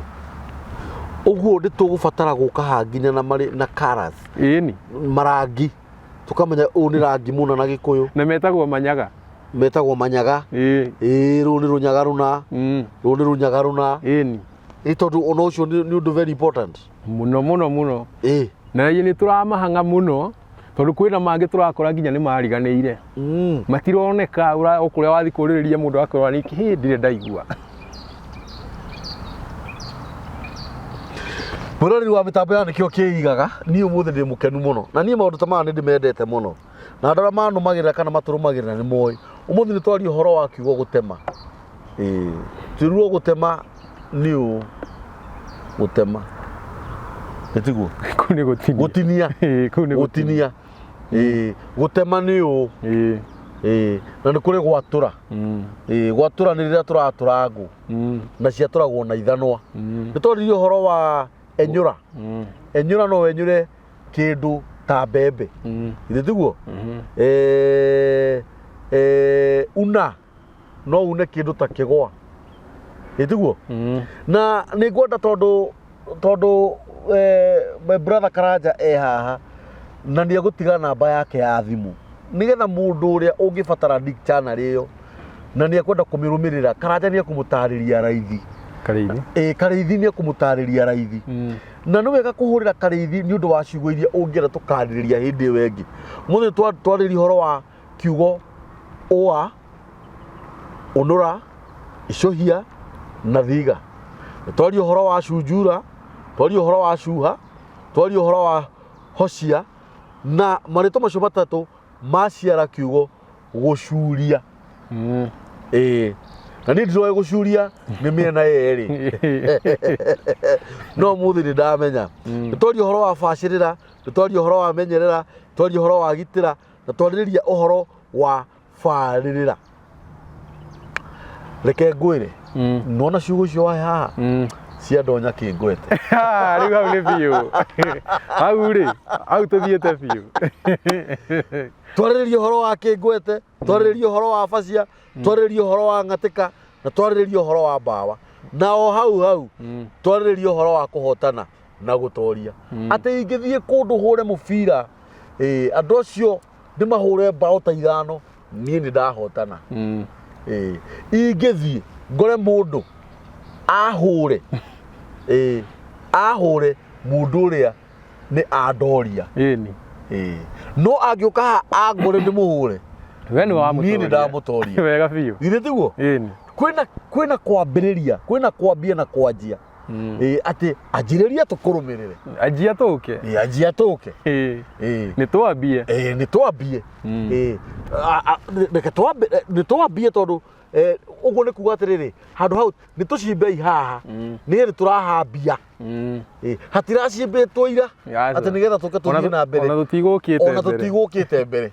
Ũguo nĩ tũgũbatara gũka haha nginya na marĩ na colours. Ĩni. Marangi. Tũkamenya ũyũ nĩ rangi mũna na Gĩkũyũ. Na metagwo manyaga. Metagwo manyaga. Ĩĩ. Ĩĩ rũrũ nĩ rũnyaga rũna. Rũrũ nĩ rũnyaga rũna. Ĩni. Ĩ tondũ ona ũcio nĩ ũndũ very important. Mũno mũno mũno. Ĩĩ. Na nĩ tũramahang'a mũno tondũ kwĩna mangĩ tũrakora nginya nĩ mariganĩire. Matironeka o kũrĩa wathiĩ kũrĩrĩria mũndũ akwĩra nĩ kĩ ndirĩ ndaigua. Mwĩroreri wa mĩtambo ya nĩkĩo kĩigaga, niĩ ũmũthĩ ndĩ mũkenu mũno. Na niĩ maũndũ ta maya nĩ ndĩmendete mũno. Na andũ arĩa manũmagĩrĩra kana matũrũmagĩrĩra nĩ moĩ. Ũmũthĩ nĩ twaria ũhoro wa kiugo gũtema. Ĩĩ, twĩrirwo gũtema nĩ ũũ. Gũtema. Nĩ tiguo? Kũu nĩ gũtinia. Gũtinia. Ĩĩ, kũu nĩ gũtinia. Ĩĩ, gũtema nĩ ũũ. Ĩĩ. Ĩĩ, na nĩ kũrĩ gwatũra. Ĩĩ, gwatũra nĩ rĩrĩa tũratũra ngũ. Na ciatũragwo na ithanwa. Nĩ twaririe ũhoro wa enyũra. Enyũra no wenyũre kĩndũ ta mbembe. Githĩ tiguo? Una no une kĩndũ ta kĩgwa. Githĩ tiguo? Na nĩ ngwenda tondũ tondũ my brother Karanja e haha na nĩ egũtiga namba yake ya thimũ nĩgetha mũndũ ũrĩa ũngĩbatara dictionary ĩyo na nĩ ekwenda kũmĩrũmĩrĩra Karanja nĩ ekũmũtarĩria raithi. Karĩithi. Ĩĩ Karĩithi nĩ ekũmũtarĩria raithi. Na nĩ wega kũhũrĩra Karĩithi nĩ ũndũ wa ciugo iria ũngĩenda tũkarĩrĩria hĩndĩ ĩyo ĩngĩ. Mũthĩ twarĩria ũhoro wa kiugo ũa, ũnũra, icũhia na thiga. Twaria ũhoro wa cunjura, twaria ũhoro wa cuha, twaria ũhoro wa hocia na marĩtwa macio matatũ maciara kiugo gũcuria. Ĩĩ. Na niĩ ndiroĩ gũcuria nĩ mĩena yerĩ. No ũmũthĩ nĩ ndamenya. Nĩ twaria ũhoro wa bacĩrĩra, nĩ twaria ũhoro wa menyerera, twaria ũhoro wa gitĩra na twarĩrĩria ũhoro wa barĩrĩra. Reke ngwĩre, nona ciugo icio wahe haha ciandonya kĩngwete. Rĩu hau nĩ biũ. Hau rĩ, hau tũthiĩte biũ. Twarĩrĩria ũhoro wa kĩngwete, twarĩrĩria ũhoro wa bacia, twarĩrĩria ũhoro wa ng'atĩka na twarĩrĩria ũhoro wa mbawa. Na o hau hau twarĩrĩria ũhoro wa kũhotana na gũtoria. Atĩ ingĩthiĩ kũndũ hũre mũbira, andũ acio nĩ mahũre mbaũ ta ithano, niĩ nĩ ndahotana. Ingĩthiĩ ngore mũndũ ahũre, ahũre mũndũ ũrĩa nĩ andoria. Ĩni. No angĩũka haha angore ndĩmũhũre, We nĩ wamũtoria. Niĩ nĩ ndamũtoria. Wega biũ. Githĩ tiguo? Ĩni. Kwĩna kwĩna kwambĩrĩria, kwĩna kwambia na kwanjia. Atĩ anjĩrĩria tũkũrũmĩrĩre. Anjia tũke. Anjia tũke. Nĩ twambie. Nĩ twambie. Reke twambe, nĩ twambie tondũ ũguo nĩ kuga atĩrĩrĩ, handũ hau nĩ tũcimbei haha, nĩ hĩndĩ tũrahambia. Hatiracimbĩtwo ira atĩ nĩgetha tũke tũthiĩ na mbere. Ona tũtigũkĩte Ona mbere. tũtigũkĩte mbere.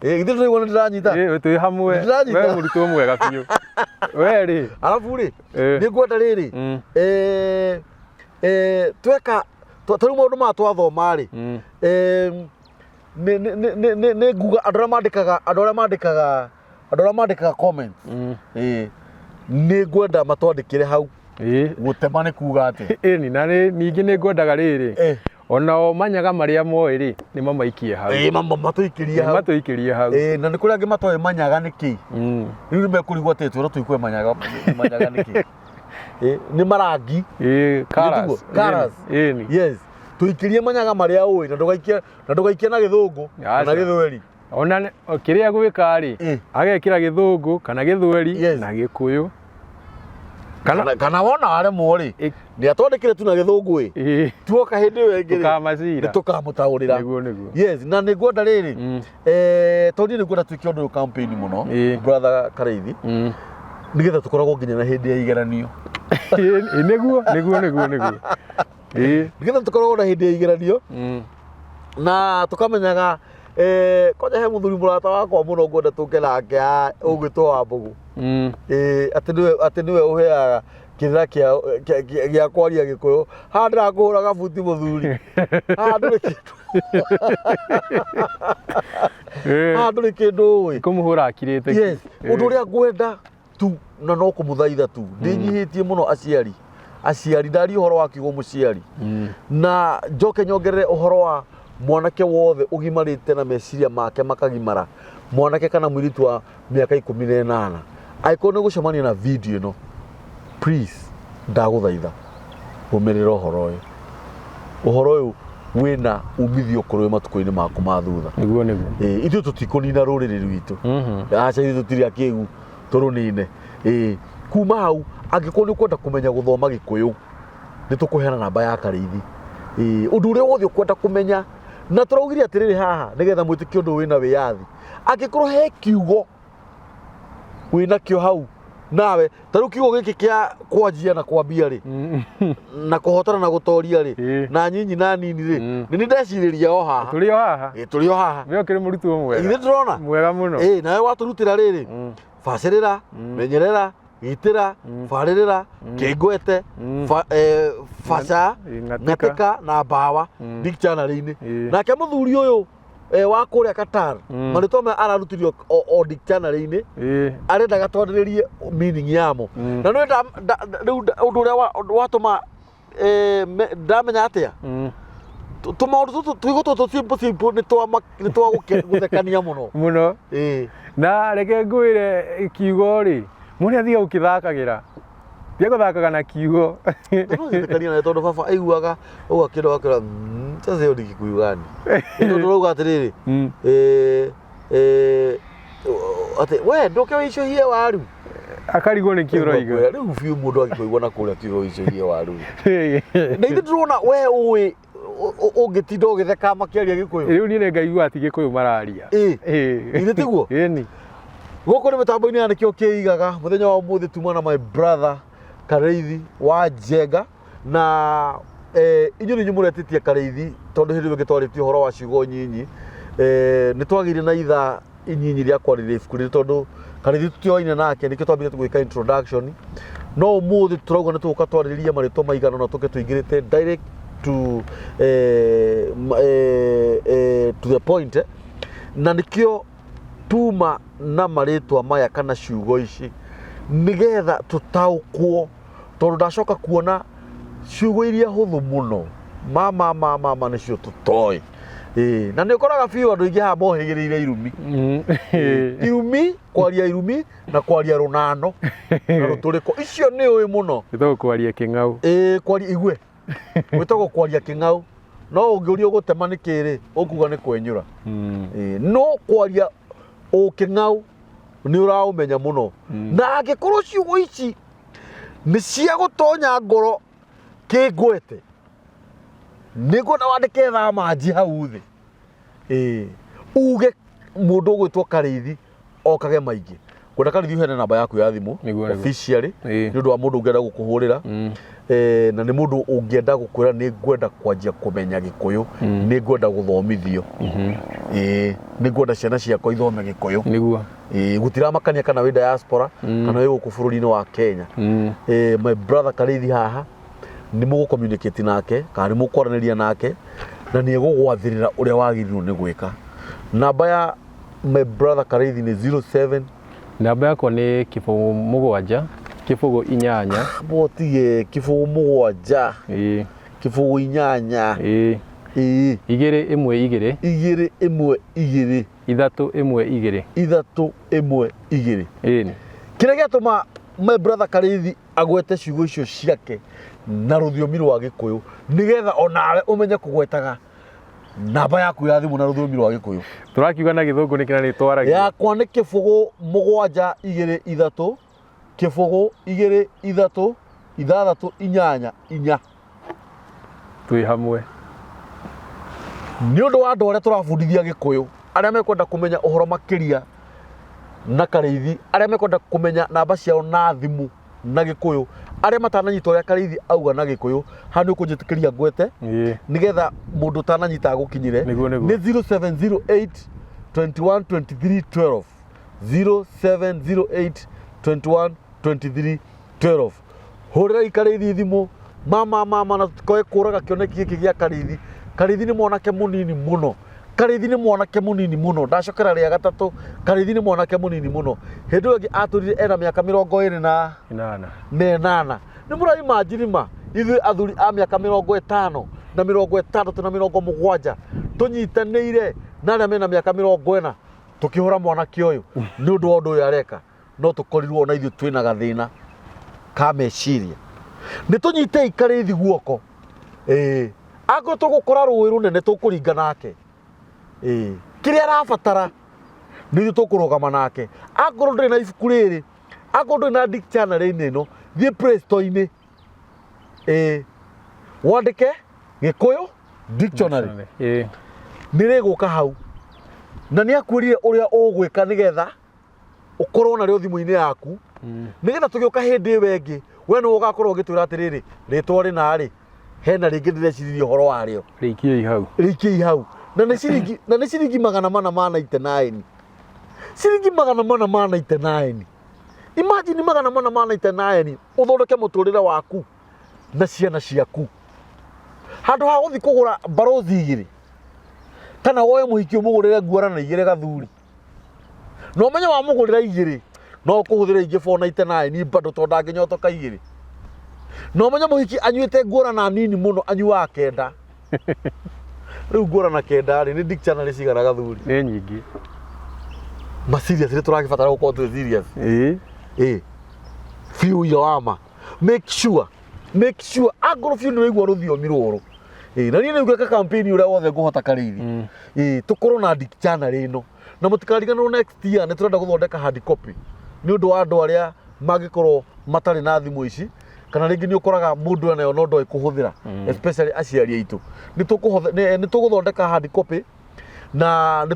Githĩ ndũraigua nĩ ndĩranyita? Twĩ hamwe. Ndĩranyita. We mũrutwo mwega biũ. We rĩ. Arabu rĩ, nĩ ngwenda rĩrĩ, tweka, ta rĩu maũndũ maya twathoma rĩ, nĩ nguga andũ arĩa mandĩkaga, andũ arĩa mandĩkaga, andũ arĩa mandĩkaga comments, nĩ ngwenda matwandĩkĩre hau. Gũtema nĩ kuga atĩa? Ĩni, na ningĩ nĩ ngwendaga rĩrĩ, onao manyaga marĩa moĩ rĩ, nĩ mamaikie hau. Matũikĩrie hau. Matũikĩrie hau. Na nĩ kũrĩ angĩ matoĩ manyaga nĩ kĩ. Rĩu nĩ mekũrigwo atĩ twĩrwo tũikue manyaga, manyaga nĩ kĩ. Nĩ marangi. Ĩĩ, colours. Nĩtiguo? Colours. Ĩni. Yes, tũikĩrie manyaga marĩa ũĩ, na ndũgaikie, na ndũgaikie na gĩthũngũ kana Aca. gĩthweri. Ona kĩrĩa gwĩka rĩ, agekĩra gĩthũngũ kana gĩthweri na gĩkũyũ. Kana Kana wona waremwo rĩ, nĩ atwandĩkĩre tu na gĩthũngũ ĩ. Tuoka hĩndĩ ĩyo ĩngĩ rĩ, Tũkamacira. nĩ tũkamũtaũrĩra. Nĩguo, nĩguo. Yes, na nĩ ngwenda rĩrĩ, tondũ niĩ nĩ ngwenda twĩke ũndũ ũyũ campaign mũno, brother Karĩithi, nĩgetha tũkoragwo nginya na hĩndĩ ya igeranio. Ĩĩ, nĩguo, nĩguo, nĩguo, nĩguo. Nĩgetha tũkoragwo na hĩndĩ ya igeranio na tũkamenyaga, kwanja he mũthuri mũrata wakwa mũno ngwenda tũke nake ũgwĩtwo wa Mbũgũ. Atĩ nĩwe ũheaga kĩrĩra gĩa kwaria Gĩkũyũ. Haha ndĩrakũhũra gabuti mũthuri. Haha ndũrĩ kĩndũ. Haha ndũrĩ kĩndũ ũĩ. Kũmũhũra akirĩte. Yes, ũndũ ũrĩa ngwenda tu na no kũmũthaitha tu, ndĩnyihĩtie mũno aciari. Aciari, ndaria ũhoro wa kiugo mũciari. Na njoke nyongerere ũhoro wa mwanake wothe ũgimarĩte na meciria make makagimara, mwanake kana mũirĩtu wa mĩaka 18, angĩkorwo nĩ gũcemania na video ĩno, please ndagũthaitha rũmĩrĩra ũhoro ũyũ. Ũhoro ũyũ wĩna umithio kũrĩ we matukũ-inĩ maku ma thutha. Nĩguo, nĩguo. Ithuĩ tũtikũnina rũrĩrĩ rwitũ. Aca, ithuĩ tũtirĩ akĩgu tũrũnine. Kuma hau angĩkorwo nĩ ũkwenda kũmenya gũthoma Gĩkũyũ, nĩ tũkũheana namba ya Karĩithi. Ũndũ ũrĩa wothe ũkwenda kũmenya, na tũraugire atĩrĩrĩ haha nĩgetha mwĩtĩkie ũndũ wĩna wĩyathi. Angĩkorwo he kiugo wĩna kĩo hau nawe, ta rĩu kiugo gĩkĩ kĩa kwanjia na kwambia rĩ, na kũhotana na gũtoria rĩ, na nyinyi na nini rĩ, nĩ nĩ ndecirĩria o haha. Tũrĩ o haha. Tũrĩ o haha. We ũkĩrĩ mũrutwo mwega. Ithuĩ ndĩrona. Mwega mũno. Nawe watũrutĩra rĩrĩ, bacĩrĩra, menyerera, gitĩra, barĩrĩra, kĩngwete, baca, Ng'atika. ng'atika na mbawa, dictionary-inĩ. Nake mũthuri ũyũ wa kũrĩa Qatar, marĩtwa maya ararutirio o dictionary-inĩ, arendaga twarĩrĩrie meaning yamo. Na nĩ rĩu ũndũ ũrĩa watũma, ndamenya atĩa? Tũmaũndũ tũtũ tũigo tũtũ simple simple nĩ twa nĩ twa gũthekania mũno. Mũno. Na reke ngwĩre kiugo rĩ, mũndũ athiaga gũkĩthakagĩra. Thiaga gũthakaga na kiugo. No gũthekania nawe tondũ baba aiguaga ũguo akĩrora akĩrora, sasa hiyo ni Kikuyu gani? Nĩ tondũ ũrauga atĩrĩrĩ, atĩ we ndũke wĩicũhie waru. Akarigwo nĩ kĩ ũroiga. Rĩu biũ mũndũ angĩkũigua na kũrĩa kiugo wĩicũhie waru. Na ithuĩ ndĩrona we ũĩ ũngĩtinda ũgĩtheka makĩaria Gĩkũyũ. Rĩu niĩ nĩ ngaigua ati Gĩkũyũ mararia. Ithe tiguo? Ĩni. Gũkũ nĩ mĩtambo-inĩ ya Nĩkĩo Kĩigaga. Mũthenya wa ũmũthĩ tuma na my brother Karĩithi wa Njenga. Na inyuĩ nĩ inyuĩ mũretĩtie Karĩithi tondũ hĩndĩ ĩyo ĩngĩ twarĩtie ũhoro wa ciugo nyinyi. Nĩ twagĩire na ithaa inyinyi rĩa kwarĩrĩria ibuku rĩrĩ tondũ Karĩithi tũtioaine nake, nĩkĩo twambire gwĩka introduction. No ũmũthĩ tũrauga nĩ tũgũka twarĩrĩrie marĩtwa maigana ũna tũke tũingĩrĩte direct to the point, Na nĩkĩo tuma na marĩtwa maya kana ciugo ici nĩgetha tũtaũkwo, tondũ ndacoka kuona ciugo iria hũthũ mũno ma ma ma ma ma nĩcio tũtoĩ. Na nĩ ũkoraga biũ andũ aingĩ haha mohĩgĩrĩire irumi. Irumi, kwaria irumi na kwaria rũnano na rũtũrĩko, icio nĩ ũĩ mũno. Ĩtagwo kwaria kĩng'au. Kwaria igue. Gwĩtagwo kwaria kĩng'au. No ũngĩũrio gũtema nĩ kĩ rĩ, ũkuga nĩ kwenyũra. No kwaria ũkĩng'au nĩ ũraũmenya mũno. Na angĩkorwo ciugo ici nĩ cia gũtonya ngoro kĩngwete, nĩ ngwenda wandĩke thaa manji hau thĩ. Uge mũndũ ũgwĩtwo Karĩithi okage maingĩ. Ngwenda Karĩithi ũheane namba yaku ya thimũ Nĩguo, nĩguo. officially, nĩ ũndũ wa mũndũ ũngĩenda gũkũhũrĩra. Na nĩ mũndũ ũngĩenda gũkwĩra nĩ ngwenda kwanjia kũmenya Gĩkũyũ, nĩ ngwenda gũthomithio. Nĩ ngwenda ciana ciakwa ithome Gĩkũyũ. Nĩguo. Gũtiramakania kana wĩ diaspora, kana wĩ gũkũ bũrũri-inĩ wa Kenya. My brother Karĩithi haha nĩ mũgũ communicate nake kana nĩ mũkwaranĩria nake na nĩ egũgwathĩrĩra ũrĩa wagĩrĩirwo nĩ gwĩka. Namba ya my brother Karĩithi nĩ zero seven. Namba yakwa nĩ kĩbũgũ mũgwanja, kĩbũgũ inyanya. Botige kĩbũgũ mũgwanja. Kĩbũgũ inyanya. Igĩrĩ ĩmwe igĩrĩ. Igĩrĩ ĩmwe igĩrĩ. Ithatũ ĩmwe igĩrĩ. Ithatũ ĩmwe igĩrĩ. Ĩni. Kĩrĩa gĩatũma my brother Karĩithi Agwete ciugo icio ciake na rũthiomi rwa Gĩkũyũ, nĩgetha onawe ũmenye kũgwetaga namba yaku ya thimũ na rũthiomi rwa Gĩkũyũ. Tũrakiuga na Gĩthũngũ nĩkĩ na nĩ twaragia? Yakwa nĩ 0 7 2 3 0 2 3 6 8 4. Twĩ hamwe. Nĩ ũndũ wa andũ arĩa tũrabundithia Gĩkũyũ, arĩa mekwenda kũmenya ũhoro makĩria na Karĩithi, arĩa mekwenda kũmenya namba ciao na thimũ na Gĩkũyũ, arĩa matananyita ũrĩa Karĩithi auga na Gĩkũyũ, haha nĩ ũkũnjĩtĩkĩria ngwete nĩgetha mũndũ ũtananyita agũkinyĩre. Nĩguo, nĩguo. Nĩ 0708 21 23 12, 0708 21 23 12. Hũrĩrai Karĩithi thimũ, mama mama, na tũtikoe kũraga kĩoneki gĩkĩ gĩa Karĩithi. Karĩithi nĩ mwanake mũnini mũno, Karĩithi nĩ mwanake mũnini mũno. Ndacokera rĩa gatatũ, Karĩithi nĩ mwanake mũnini mũno. Hĩndĩ ĩyo ĩngĩ atũrire ena mĩaka mĩrongo ĩrĩ na 8. Na 8. Nĩ mũraimajini ma ithuĩ athuri a mĩaka 50 na 60 na 70 tũnyitanĩire na arĩa mena mĩaka 40 tũkĩhũra mwanake ũyũ nĩ ũndũ wa ũndũ ũyũ areka, no tũkorirwo ona ithuĩ twĩna gathĩna ka meciria. Nĩ tũnyitei Karĩithi guoko. Ĩĩ, angorwo tũgũkora rũĩ rũnene tũkũringa nake. Ĩĩ, kĩrĩa arabatara nĩ ithuĩ tũkũrũgama nake. Angorwo ndũrĩ na ibuku rĩrĩ, angorwo ndũrĩ na dictionary-inĩ ĩno, thiĩ Play Store-inĩ, ĩĩ, wandĩke Gĩkũyũ dictionary. Nĩ rĩgũka hau na nĩ akwĩrire ũrĩa ũgwĩka nĩgetha ũkorwo narĩo thimũ-inĩ yaku, nĩgetha tũgĩũka hĩndĩ ĩyo ĩngĩ we nĩwe ũgakorwo ũgĩtwĩra atĩrĩrĩ, rĩtwa rĩna rĩ hena rĩngĩ ndĩreciririe ũhoro warĩo. Rĩikiei hau. Rĩikiei hau. Na nĩ ciringi, na nĩ ciringi 499, ciringi 499. Imagine 499 ũthondeke mũtũrĩre waku na ciana ciaku, handũ ha gũthiĩ kũgũra mbarothi igĩrĩ kana woe mũhiki ũmũgũrĩre nguo na igĩrĩ gathuri. Na ũmenye wamũgũrĩra igĩrĩ no ũkũhũthĩra ingĩ 499 bado, tondũ ndangĩnyotoka igĩrĩ. Na ũmenye mũhiki anyuĩte nguora na nini mũno, anyuaga 9. Rĩu nguora na 9 rĩ, nĩ dictionary cigana gathuri? Nĩ nyingĩ. Ma serious, nĩ tũragĩbatara gũkorwo twĩ serious. Ĩ biũ, ira wama make sure, make sure angorwo biũ nĩ ũraigua rũthiomi rũrũ. Ĩ na niĩ nĩ ngwĩka campaign ũrĩa wothe ngũhota Karĩithi. Ĩ tũkorwo na dictionary ĩno, na mũtikariganĩrwo next year nĩ tũrenda gũthondeka hard copy nĩ ũndũ wa andũ arĩa mangĩkorwo matarĩ na thimũ ici, kana rĩngĩ nĩ ũkoraga mũndũ enayo no ndoĩ kũhũthĩra, especially aciari aitũ. Nĩ tũgũthondeka hard copy na nĩ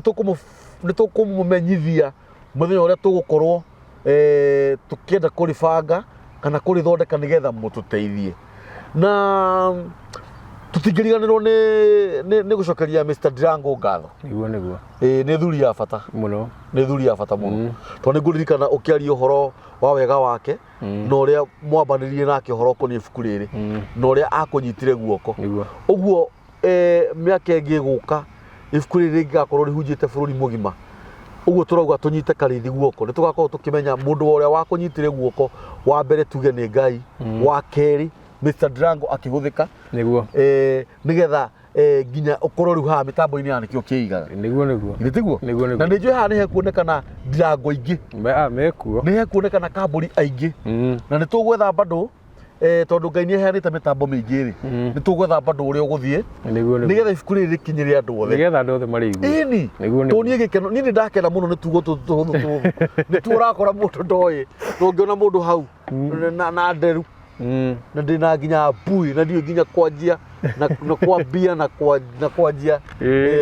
tũkũmũmenyithia mũthenya ũrĩa tũgũkorwo tũkĩenda kũrĩbanga kana kũrĩthondeka nĩgetha mũtũteithie. Na tũtingĩriganĩrwo nĩ gũcokeria Mr. Ndirango ngatho. Nĩguo, nĩguo. Ĩĩ, nĩ thuri ya bata mũno. Nĩ thuri ya bata mũno, tondũ nĩ ngũririkana ũkĩaria ũhoro wa wega wake na ũrĩa mwambanĩrie nake ũhoro ũkoniĩ ibuku rĩrĩ na ũrĩa akũnyitire guoko. Ũguo mĩaka ĩngĩ ĩgũka ibuku rĩrĩ rĩngĩgakorwo rĩhunjĩte bũrũri mũgima, ũguo tũrauga tũnyite Karĩithi guoko, nĩ tũgakorwo tũkĩmenya mũndũ ũrĩa wakũnyitire guoko wa mbere tuge nĩ Ngai, wa kerĩ Mr. Ndirango akĩhũthĩka. Nĩgetha nginya ũkorwo rĩu haha mĩtambo-inĩ ya Nĩkĩo Kĩigaga. Nĩguo, nĩguo. Githĩ tiguo? Nĩguo, nĩguo. Na nĩ njũĩ haha nĩ hekuonekana Ndirango aingĩ. Mekuo. Nĩ hekuonekana kambũri aingĩ. Na nĩ tũgwetha bado, tondũ Ngai nĩ aheanĩte mĩtambo mĩingĩ rĩ, nĩ tũgwetha bado ũrĩa ũgũthiĩ Nĩguo, nĩguo. nĩgetha ibuku rĩrĩ rĩkinyĩre andũ othe. Nĩgetha andũ othe marĩigue. Ĩni. Nĩguo, nĩguo. Tondũ niĩ gĩkeno, niĩ nĩ ndakena mũno nĩ tugo tũtũ tũhũthũ tũhũthũ. Nĩ tuo ũrakora mũndũ ndoĩ, na ũngĩona mũndũ hau na nderu na ndĩna nginya mbui na ndiũĩ nginya kwanjia na kwambia na kwanjia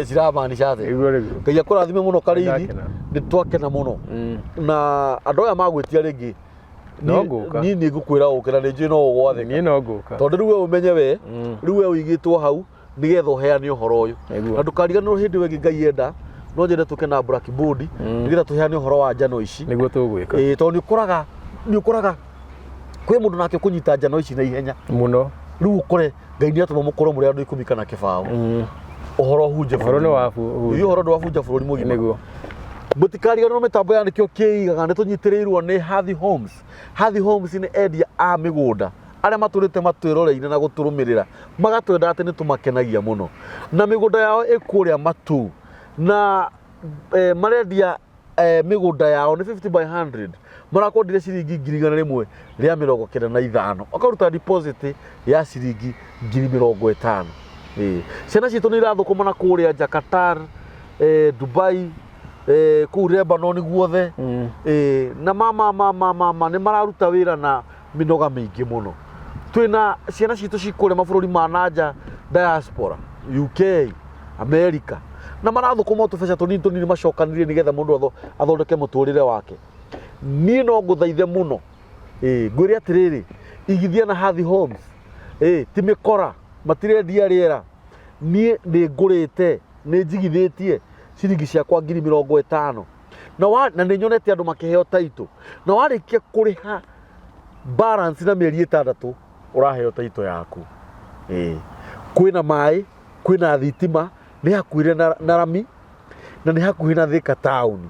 ciramaanisha atĩa. Nĩguo, nĩguo. Ngai akũrathime mũno Karĩithi. Nĩndakena. Nĩ twakena mũno. Na andũ aya magwĩtia rĩngĩ, No ngũka. Niĩ nĩ ngũkwĩra ũke na nĩ njũĩ no ũgwathĩka. Niĩ no ngũka. Tondũ rĩu we ũmenye we, rĩu we ũigĩtwo hau nĩgetha ũheane ũhoro ũyũ. Na ndũkariganĩrwo hĩndĩ ĩyo ĩngĩ Ngai enda no nyende tũke na blackboard nĩgetha tũheane ũhoro wa njano ici. Nĩguo tũgwĩka. Ĩĩ, tondũ nĩ ũkoraga kwĩ mũndũ nake ũkũnyita njano ici na ihenya mũno. Rĩu ũkore Ngai nĩ atũma mũkorwo mũrĩ andũ 10 kana 0. Ũhoro ũhunje Ũhoro nĩ bũrũri. wa Ĩĩ, ũhoro ndĩ wabunja bũrũri mũgima. Nĩguo. Mũtikariganĩrwo mĩtambo ya Nĩkĩo Kĩigaga nĩ tũnyitĩrĩirwo nĩ Hathi Homes. Hathi Homes nĩ endia a mĩgũnda arĩa matũrĩte matwĩroreire na gũtũrũmĩrĩra, magatwenda atĩ nĩ tũmakenagia mũno, na mĩgũnda yao ĩ kũrĩa Matuu, na marendia Mĩgũnda yao nĩ 50 by 100, marakondire ciringi 195,000, ũkaruta deposit ya ciringi 50,000. Ĩĩ. Ciana citũ nĩ irathũkũma na kũrĩa nja Qatar, Dubai, kũu Lebanon guothe. Ĩĩ, na mama mama mama nĩ mararuta wĩra na mĩnoga mĩingĩ mũno. Twĩna ciana citũ ci kũrĩa mabũrũri ma nanja, diaspora, UK, America, na marathũkũma o tũbeca tũnini tũnini macokanĩrĩrie nĩgetha mũndũ athondeke mũtũrĩre wake. Niĩ no ngũthaithe mũno, ĩĩ, ngwĩre atĩrĩrĩ, igithia na Hathi Homes, ĩĩ, ti mĩkora, matirendia rĩera. Niĩ nĩ ngũrĩte, nĩ njigithĩtie ciringi ciakwa 50,000 na nĩ nyonete andũ makĩheo taitũ, na warĩkia kũrĩha balance na mĩeri 6 ũraheo taitũ yaku. Ĩĩ. Kwĩna maĩ, kwĩna thitima, nĩ hakuhĩ na rami na nĩ hakuhĩ na Thika taũni.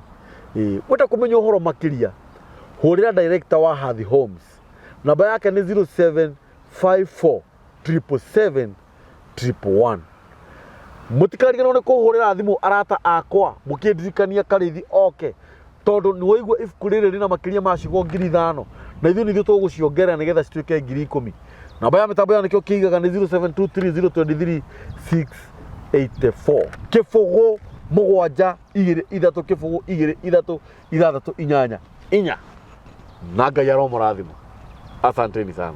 Ĩĩ. Wenda kũmenya ũhoro makĩria, hũrĩra director wa Hathi Homes. Namba yake nĩ 0754 777 111. Mũtikariganĩrwo nĩ kũhũrĩra thimũ arata akwa mũkĩndirikania Karĩithi oke, tondũ nĩ waigua ibuku rĩrĩ rĩna makĩria ma ciugo 5,000, na ithuĩ nithuĩ tũgũciongerera nĩgetha cituĩke 10,000. Namba ya mĩtambo ya nĩkĩo kĩigaga nĩ 0723 023 684 0 7 2 3 0 2 3 6 8 4. Na Ngai aromũrathima. Asanteni sana.